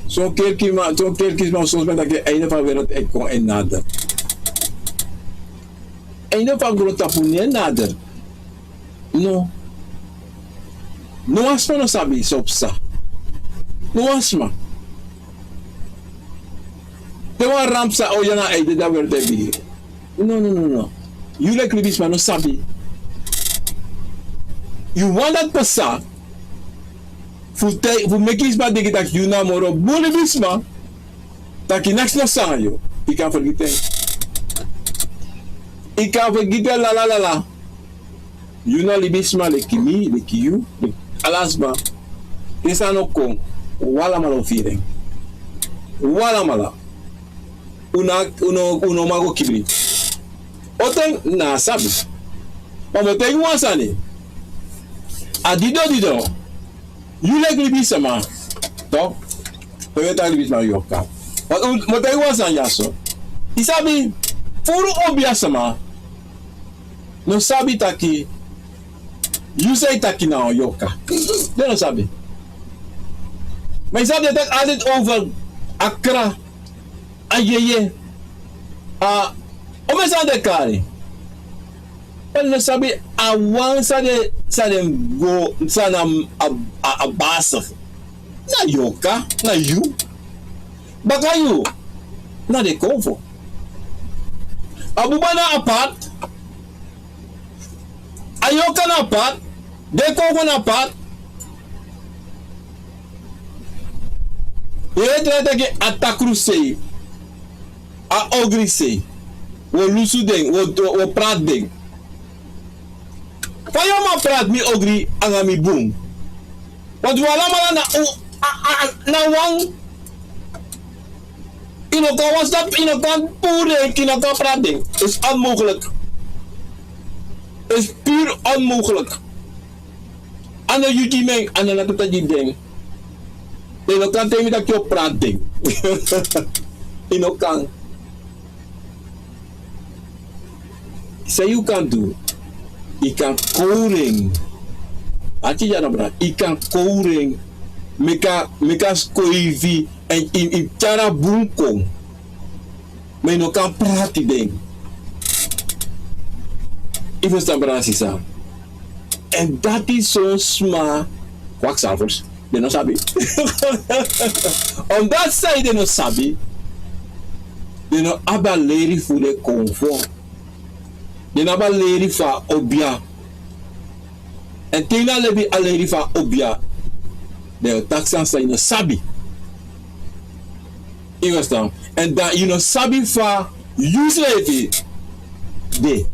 Son kerki man, son kerki man, son sma taki einde fu a wereld e kon en nader. Einde fu a grontapu no e nader. No. No wan sma no sabi san o psa. No wan sma. Te wan ramp psa, o, ya na a einde fu a wereld e bigin. No, no, no, no. Yu leki libisma no sabi. Yu wani dati pasa fu te, fu meki sma denki taki yu na moro bun libisma. taki neks no sanga yu, yu kan fergiti en. Yu kan fergiti en, lala lala. Yu na libisma leki mi, leki yu, leki ala sma. Te sani o kon, un alamala o firi en. Un alamala. Un no, un no, un no man go kibri. Oten na sabi. Ma mi o taigi wan sani. A dido dido. Yu leki libisma. Toch? Pe wi e taki libisma, yorka. Ma un, mi o taigi wan sani dyaso. Yu sabi, furu obiasma no sabi taki yu san e taki na wan yorka. Den no sabi. Ma yu sabi, den e taki altijd over a kra, a yeye, a, omeni sani den e kari. Ma den no sabi a wan san den, san den go, san na a, a, a basi. Na yorka, na yu. Baka yu, na den konfo. A buba na apart. A yorka na apart. Den konfo na apart. Yu e trai taki a takru sei, a ogri sei, wi o lusu den, wi o, wi o prati den. Fa yu o man prati mi ogri anga mi bun? Want wi alamala na un, a, a, a, na wan. Yu no kan wan stap, yu no kan puru den, yu no kan prati den. Is onmogelijk. Is puur onmogelijk. A no yu gi mi en, a no na Tata gi den. Den no kan taigi mi taki yu o prati den. Yu no kan. San yu kan du? Yu kan kowru en. Ati dya no bra. Yu kan kowru en. Meki a, meki a skoifi. Èn yu, yu tyari a bun kon. Ma yu no kan prati den. Yu ferstan, brada, sisa? Èn dati son sma kwakzalvers, den no sabi. Omdat san den no sabi, den no abi a leri fu den konfo. Den no abi a leri fu a obia. Èn te yu no abi a leri fu a obia, den o taki san san yu no sabi. Yu ferstan? Èn dan yu no sabi fa yusrefi de.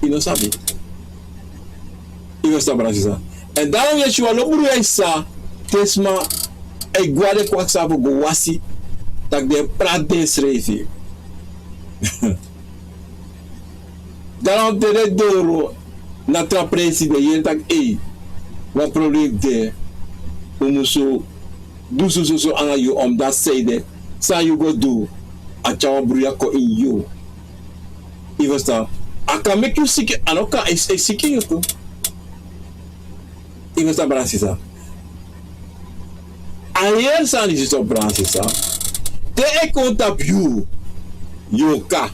Yu no sabi. Yu ferstan, brada, sisa? Èn dan yu e si wan lo bruya e sa, te sma e go na den kwakzalver go wasi, tak' den e prati densrefi. Dan te den doro na tra presi, den yere tak' ei, wan problem de, un musu du sososo anga yu, omdat san ede, san yu go du, a tyari wan bruya kon ini yu. Yu ferstan? A kan meki yu siki, a no kan, e, e siki yu tu. Yu ferstan, brada, sisa? A heri sani disi, brada, sisa. Te e kon tapu yu, yorka,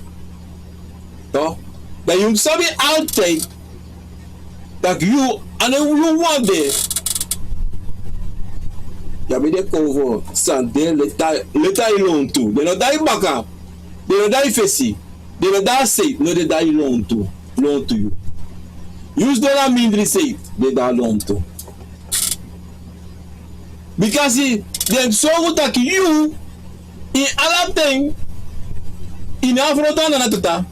toch, dan yu mus sabi altijd tak' yu, a no yu wawan de. Yu abi den konfo san de leti a, leti a yu lontu. Den no de a yu baka. Den no de a yu fesi. Den no de a sei, no, den de a yu lontu. Lontu yu. Yu sidon na mindri sei, den de a lontu. Bikasi den sorgu tak' yu, ini ala ten, yu no abi frotu anga Tata,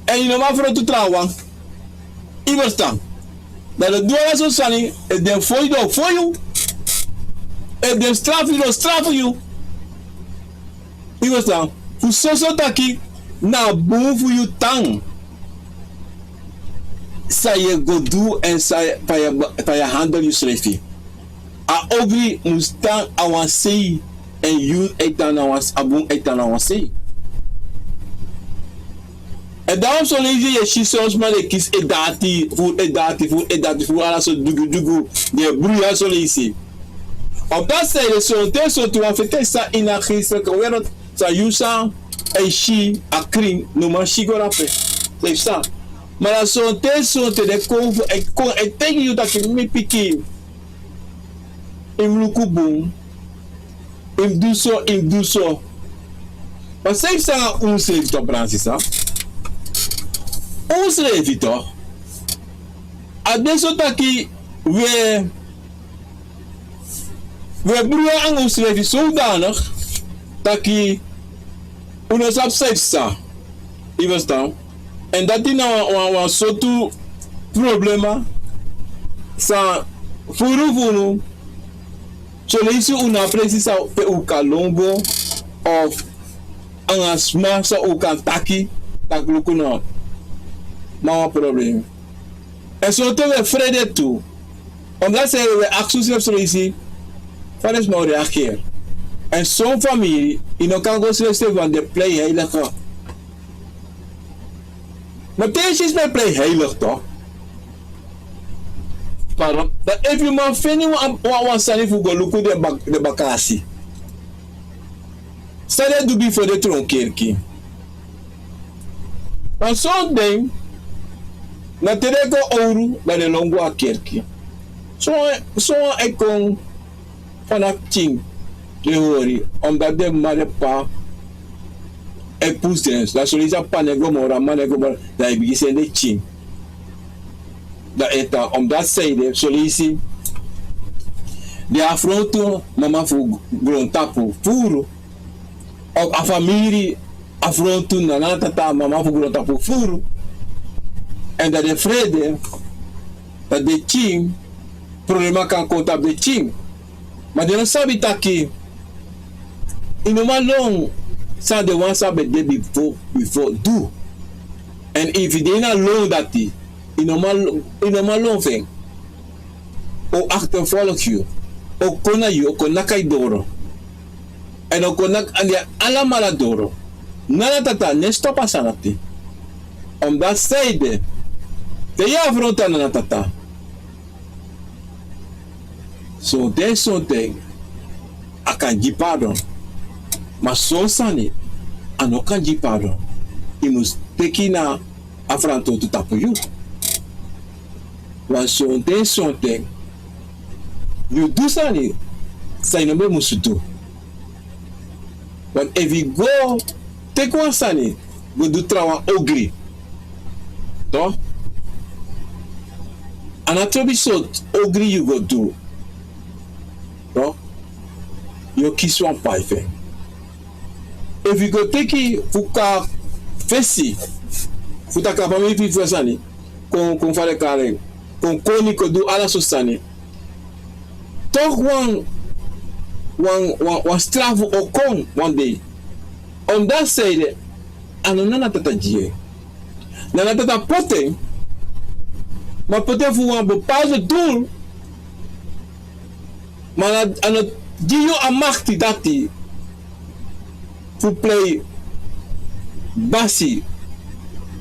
èn yu no man frotu trawan. Yu ferstan? Dan den du ala sortu sani, efu den fon yu, den o fon yu. Efu den strafu yu, den o strafu yu. Yu ferstan? Fu soso taki na bun fu yu tan san yu e go du èn san, fa yu e, fa yu e handel yusrefi. A ogri mus tan a wan sei, èn yu e tan na wan, a bun e tan na wan sei. Èn dan son leisi yu e si son sma den e kisi edati, fu edati, fu edati, fu ala sortu dyugudyugu, den e bruya son leisi. Omdat san ede, sonten sonten wan feti e sa ini a geestelijke wereld, san yu san e si a krin no man si go drape. San yu sa? Ma na sonten sonten den konfo e kon e taigi yu taki mi pikin, yu mus luku bun, yu mus du so, yu mus du so. Ma san yu sa anga unsrefi, toch, brada, sisa? Unsrefi, toch, a de so taki wi e, wi e bruya anga unsrefi zodanig taki un no sabi san e psa. Yu ferstan? Èn dati na wan, wan, wan sortu problema san furu fu unu, son leisi un no abi presi san pe un kan lon go, of anga sma san un kan taki, taki luku no, na wan problem. Èn sonten un e frede tu. Omdat san un e aksi unsrefi son leisi fa den sma o reageri. Èn son famiri, yu no kan go srefi srefi, want den e plei heilig. Ma te yu si sma e plei heilig toch. Pardon. Dan efu yu man feni wan, wan, wan sani fu go luku den bak-, den bakasi. San den e du bifo den tron kerki? Want son den, na te den kon owru, dan den lon go a kerki. Son, son e kon, fa na pikin den hori, omdat den m'ma, den p'pa e pusu den. Dan son leisi a p'pa no e go moro, a m'ma no e go moro, dan yu bigin seni den pikin. Dan e tan, omdat san ede, son leisi den afrontu mama fu grontapu furu, of a famiri afrontu nana, tata, mama fu grontapu furu. Èn dan den e frede, dan den pikin, problema kan kon tapu den pikin. Ma den no sabi taki yu no man lon san den wan san ben de bifo, bifo du. Èn efu yu de ini a lon dati, yu no man, yu no man lon fu en. O achtervolg yu, o kon na yu, o kon naki yu doro. Èn o kon naki anga alamala doro. Nana tata no e stop a sani dati. Omdat san ede, te yu afrontu a nana tata, sonten, sonten a kan gi pardon. Ma son sani a no kan gi pardon. Yu mus teki na a frantwortu tapu yu. Want sonten, sonten yu du sani san yu no ben musu du. Want efu yu go teki wan sani go du trawan ogri, toch, a no trobi sortu ogri yu go du, toch, yu o kisi wan pai fu en. Efu yu go teki fu kon a fesi, fu taki a famiri fu yu fu a sani, kon, kon fa den e kari en, kon koni, kon du ala sortu sani, toch wan, wan, wan, wan strafu o kon wan dei. Omdat san ede, a no nana tata gi en. Nana tata poti en, ma poti en fu wan bepaalde doel. Ma a no, a no gi yu a makti dati fu plei basi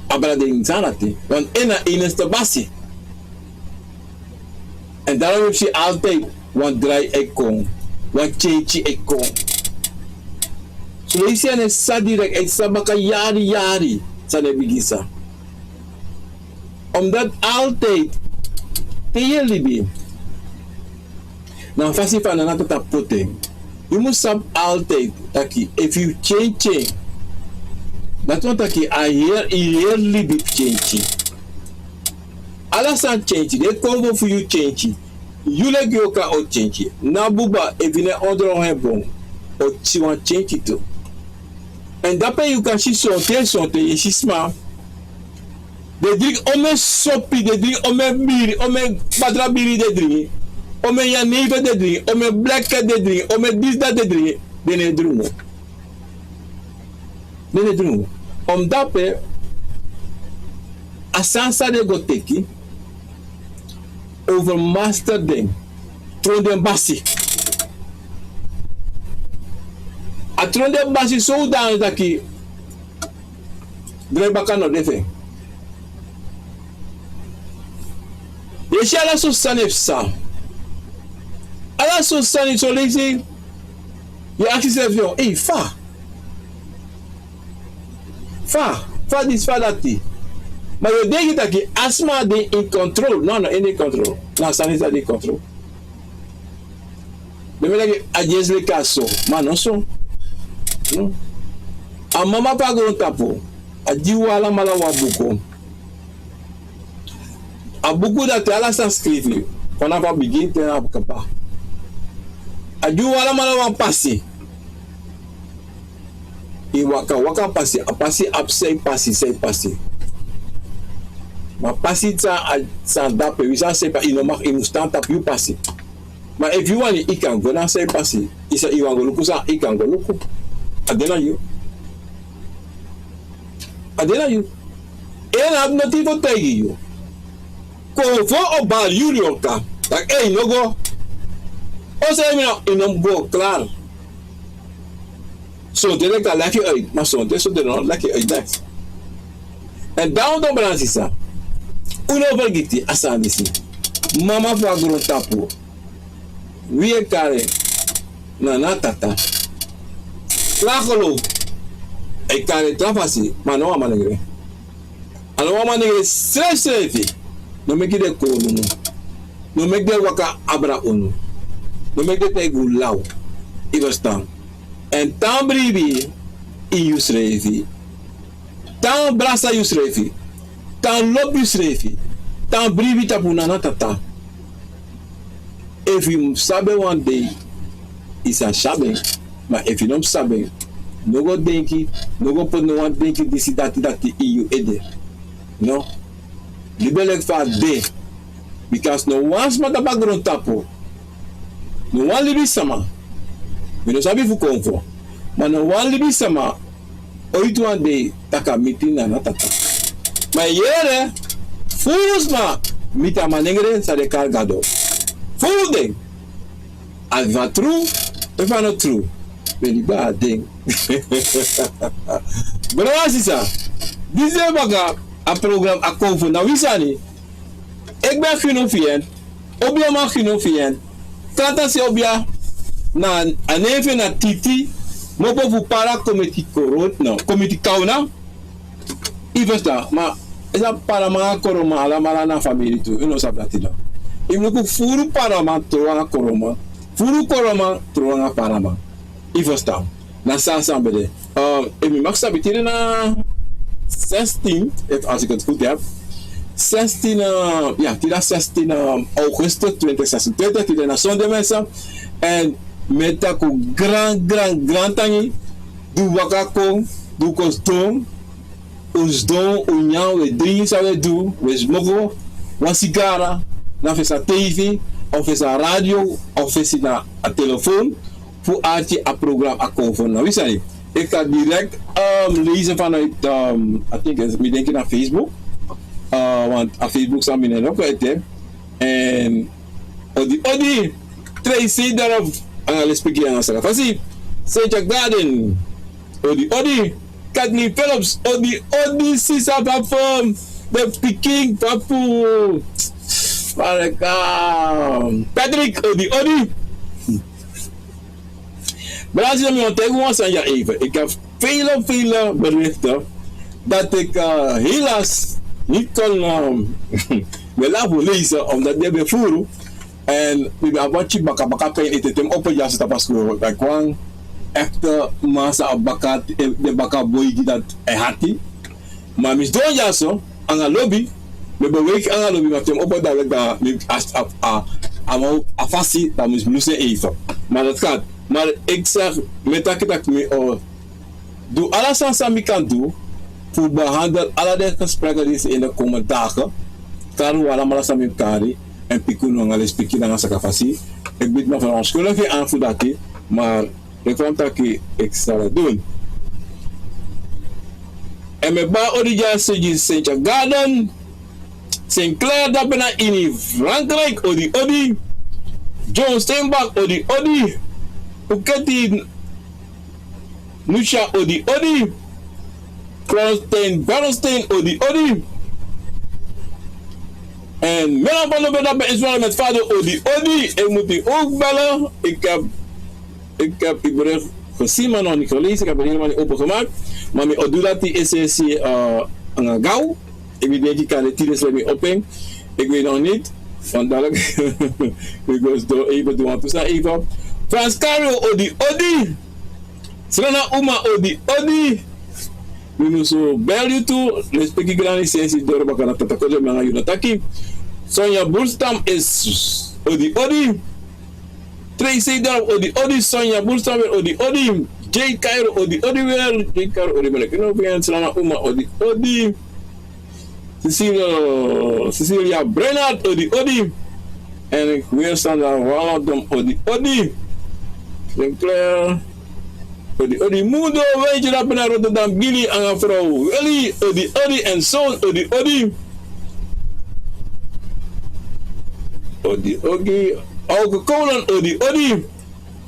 abra den sani dati, want en na enigste basi. Èn daarom yu e si altijd wan drai e kon, wan change e kon. Son leisi a no e sa direct, a e sa baka yari yari san den e bigin sa. Omdat altijd te yu e libi, na a fasi fa nana tata poti en. Yu mus sabi altijd taki efu yu change, dati wani taki a heri, yu heri libi change. Ala sani change, den konfo fu yu change. Yu leki yu o kan o change. Na buba, efu yu no e ondro en bun, o si wan change tu. Èn dape yu kan si sonten, sonten yu e si sma, den dringi omeni sopi, den dringi omeni biri, omeni batra biri den dringi, omeni jenever den dringi, omeni black cat den dringi, omeni disi dati den dringi, den no e drungu. Den no e drungu. Omdat pe a sani san den go teki overmaster den, tron den basi. A tron den basi so dan taki drai baka no de fu en. Yu e si ala sortu sani e psa. Ala sortu sani, son leisi yu e aksi yusrefi: ei, fa? Fa, fa disi, fa dati? Ma yu o denki taki a sma de in control. No, a no de in control. Na a sani san de in control. Den ben taki a dyesi leki a so, ma a no so. Hmm? A mama fu a grontapu, a gi un alamala wan buku. A buku dati ala sani skrifi, fanafu a bigin te na a kaba. A gi un alamala wan pasi. Yu waka waka pasi, a pasi abi san yu pasi, san yu pasi. Ma pasi san a, san a dape, wi san a sepa, yu no mag, yu mus tan tapu yu pasi. Ma efu yu wani, yu kan go na san yu pasi. Yu sa, yu wani go luku san, yu kan go luku. A de na yu. A de na yu. En a abi noti fu taigi yu. Kon fu o bari yu lyoka. Taki ei, no go. O san yu mi na, yu no mus go, klaar. Sonten den kan laki uit, ma sonten, sonten den no laki uit dati. En dan un don brada sisa. Un no fergiti a sani disi. Mama fu a grontapu. Wi e kari en nana, tata. Tra kolow e kari en tra fasi, ma no wan manengre. A no wan manengre srefsrefi. No meki den kori unu. No meki den waka abra unu. No meki den taigi un law. Yu ferstan? Èn tan bribi ini yusrefi. Tan brasa yusrefi. Tan lobi yusrefi. Tan bribi tapu nana, tata. Efu yu mus sabi en wan dei, yu sa sabi en. Ma efu yu no mus sabi en, no go denki, no go poti no wan denki disi, dati, dati ini yu ede. No. Libi en leki fa a de. Bika no wan sma tapu a grontapu, no wan libisma, mi no sabi fu konfo, ma no wan libisma oiti wan dei taki a miti nana, tata. Ma yu yere, furu sma miti a manengre san den e kari Gado. Furu den. Efu a tru, efu a no tru, ben libi a den. Brada sisa, disi de baka a program Akomfo na wi sani. Eki ben a gino fu yu en. Obia, ma gino fu yu en. Kanta se obia, na a nen fu en na Titi, mopo fu Para Komiti Koro, no, Komiti Kauna. Yu ferstan? Ma yu sabi, Paraman nanga Koroman alamala na famiri tu, yu no sabi dati no? Yu mus luku, furu Paraman tron nanga Koroman, furu Koroman tron nanga Paraman. Yu ferstan? Na so a sani ben de. Ehm, efu mi mag sabi, tide na zestien, efu, als ik het goed heb, zestien, eh, ja, tide na zestien, eh, augustus twintig zesentwintig, tide na sonde, mensen. En mi e taki un gran, gran, gran tangi. Di un waka kon, di un kon sidon, un sidon, un nyan, un e dringi san un e du, un e smoko wan sigara, na fesi a tv, of fesi a radio, of fesi na a telefoon, fu arki a program Akomfo na wi sani. Ik ga direct, ehm, lezen vanuit, ehm, I think, mi denki na Facebook. Eh, want a Facebook san mi no e koti. En odi odi, Tracy Dorf, nanga lespeki nanga saka fasi. Sentia Garden, odi odi. Kathleen Phillips, odi odi, sisa papu. The pikin papu. Marika. Patrick, odi odi. Brada sisa, mi wani taigi wan sani ya even. Ik heb vele, vele berichten dat ik, eh, helaas niet kon, ehm, mi e lafu lezen, omdat den ben furu. En mi ben abi wan type baka baka pijn ete te mi opo dyaso tapu a skoro. Like wan echte man san abi baka, eh, den baka boi gi dati e hati. Ma mi sidon dyaso nanga lobi, mi ben weki nanga lobi, ma te mi opo dati, dan mi a, a, a, a man, a fasi, dan mi mus lusu en even. Ma dati kan. Ma ik zeg, mi e taki taki mi o du ala sani san mi kan du fu behandel ala den gesprekken disi in de komende dagen. Kari un alamala san mi mus kari, en piki unu nanga lespeki nanga saka fasi. Ik bied me verontschuldiging aan fu dati, maar ik wil taki ik zal het doen. En mi e bari odi dyaso gi Sentia Garden, Sinclair dape na ini Frankrijk, odi odi. John Steinbach, odi odi. Uketi Nusha, odi odi. Kronstein Bernstein, odi odi. En Mela Bando ben dape, Israël met vader, odi odi. Ik moet u ook bellen. Ik heb, ik heb uw bericht gezien, maar nog niet gelezen. Ik heb het helemaal niet opengemaakt. Maar mi o du dati esi esi, eh, nanga gaw. Ik weet niet, ik kan het niet eens met mi open. Ik weet nog niet. Want dadelijk, ik wil door even doen, want we zijn even. Frans Caro, odi odi. Srana Uma, odi odi. Mi musu bel yu tu, lespeki grani, sensi doro baka na tata Kojo, mi nanga yu na taki. Sonja Bulstam is odi odi. Tracy Dorp, odi odi. Sonja Bulstam, odi odi. Jay Cairo, odi, odi weer. Jay Cairo, odi, meneer Kinovian, Selana Uma, odi, odi. Cecilia, Cecilia Brenard, odi, odi. En ik weer Sandra Waladom, odi, odi. Sinclair, odi, odi. Mudo, weet je dat, naar Rotterdam, Gili, anga vrouw Willy, odi, odi. En zoon, odi, odi. Odi, odi. Auke Kolen, odi, odi.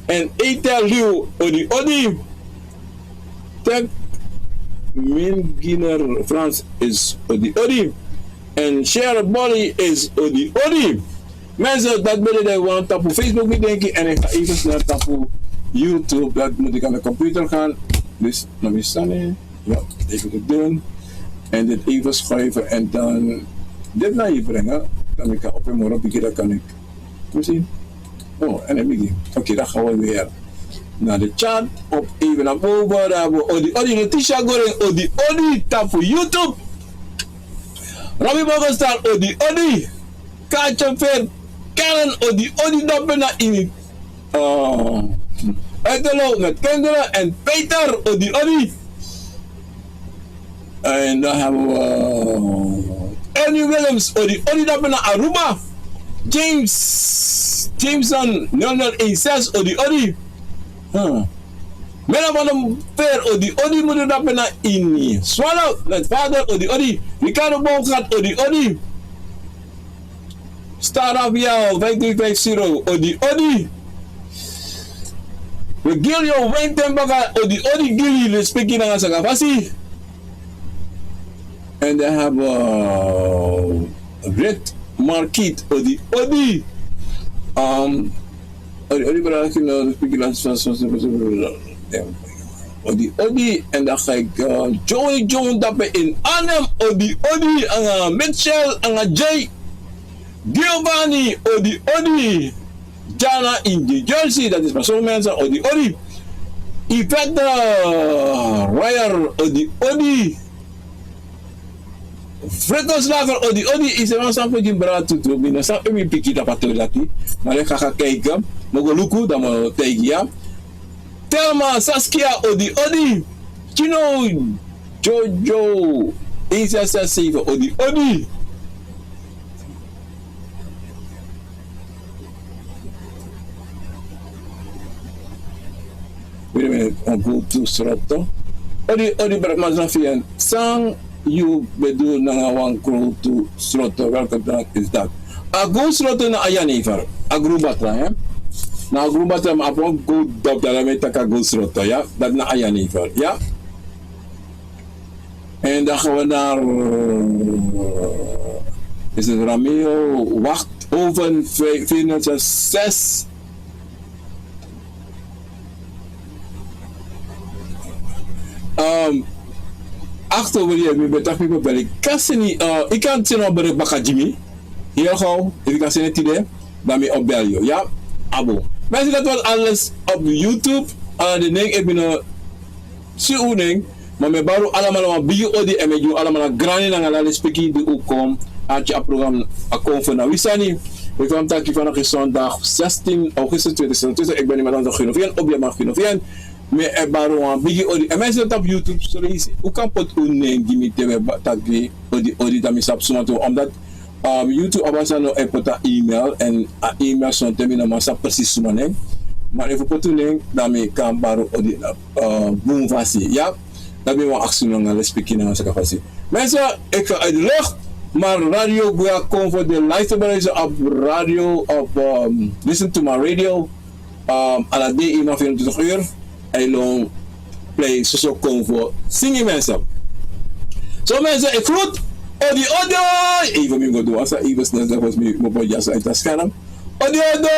En Eta Liu, odi, odi. Tek Min Giner Frans is odi, odi. En Share Body is odi, odi. Mensen, dat ben ik dan wan tapu Facebook, mi denki. En ik ga even snel tapu YouTube. Dat moet ik aan de computer gaan. Dus, na mi sani. Ja, even te doen. En dit even schuiven en dan dit naar je brengen. Dan ik kan op een morgen beginnen, kan ik. Misschien. Oh, en dan begin. Oké, dan gaan we weer naar de chat. Op even naar boven. Daar hebben we odi, odi, Letitia Goring, odi, odi, tapu YouTube. Robbie Morgenstern, odi, odi. Kaatje Veer, Karen, odi, odi, dape na ini. Uh, Etelo met Kendra en Peter, odi, odi. En dan hebben we Ernie Willems, odi, odi, dape na Aruba. James, Jameson, nul nul een zes, odi, odi. Huh. Mela van der Veer, odi, odi, moeder, dape na ini. Swallow, met vader, odi, odi. Ricardo Boomgaard, odi, odi. Star Rafael, vijf drie vijf zero, odi, odi. Regilio Wijntenbaga, odi, odi, Gili, respecti nanga saka fasi. En dan hebben we Red Market, odi, odi. Um, odi, odi, brada, kino, respecti nanga saka fasi. Odi, odi, en dan ga ik, eh, Joey Jones dape in Arnhem, odi, odi, anga Mitchell, anga Jay, Giovanni, odi, odi, Jana in New Jersey, dat is maar zo'n mensen, odi, odi, Yvette, eh, Royer, odi, odi, Freto Slager, odi, odi, is er een sample die brada tutu, mi no sabi mi piki tapu a tori dati, maar ik ga gaan kijken, mi o go luku, dan mi o taigi ya. Thelma, Saskia, odi, odi. Chino, Jojo, een zes zes zeven, odi, odi. Wait a minute, on go to Sroto. Odi, odi, brada, masra fi en. San yu bedoel nanga wan grote Sroto? Welke drank is dat? A grote Sroto na a jenever. A Groen Batra, hè? Na a Groen Batra, ma a wan grote dop, dat mi taki a grote Sroto, ya? Dat na a jenever, ya? En dan gaan we naar, eh, is het Rameo, Wacht, Oven, vijf, vier nul zes zes. Um, achter we hier, mi ben taki mi ben beli. Kasi ni, uh, yu kan seni wan bericht baka gi mi. Heel gauw, efu yu kan seni tide, dan mi o bel yu. Ya, abo. Mensen, dat was alles op YouTube. Uh, de nen, efu yu no si un nen, ma mi e bari un alamala wan bigi odi, en mi e gi un alamala grani nanga ala respeki di un kon arki a program A Konfo na wi sani. Mi e taki vandaag is zondag zestien augustus tweeduizend twintig. Ik ben iemand anders, Gino Vian, Obiama Gino Vian. Mi e bari un wan bigi odi. En mensen, tapu YouTube, so leisi un kan poti un nen gi mi te mi e ba-, taki odi, odi, dan mi sabi suma tu, omdat, um, YouTube abi san no e poti a email, en a email sonten mi no man sabi precies suma nen. Maar efu un poti un nen, dan mi kan bari un odi, uh, bun fasi. Ya, dan mi wani aksi un nanga respeki nanga saka fasi. Mensen, ik ga uit de lucht, maar Radio Guya Konfo, de luisterbewijzen op radio, op, um, listen to my radio. Um, ala dei, eenmaal vierentwintig uur. Hij long play soso Konfo singi mensen. So mensen, ik groet. Odi, odi. Even mi go doen, als even snel, dat was mi, mi body als uit het scherm. Odi, odi,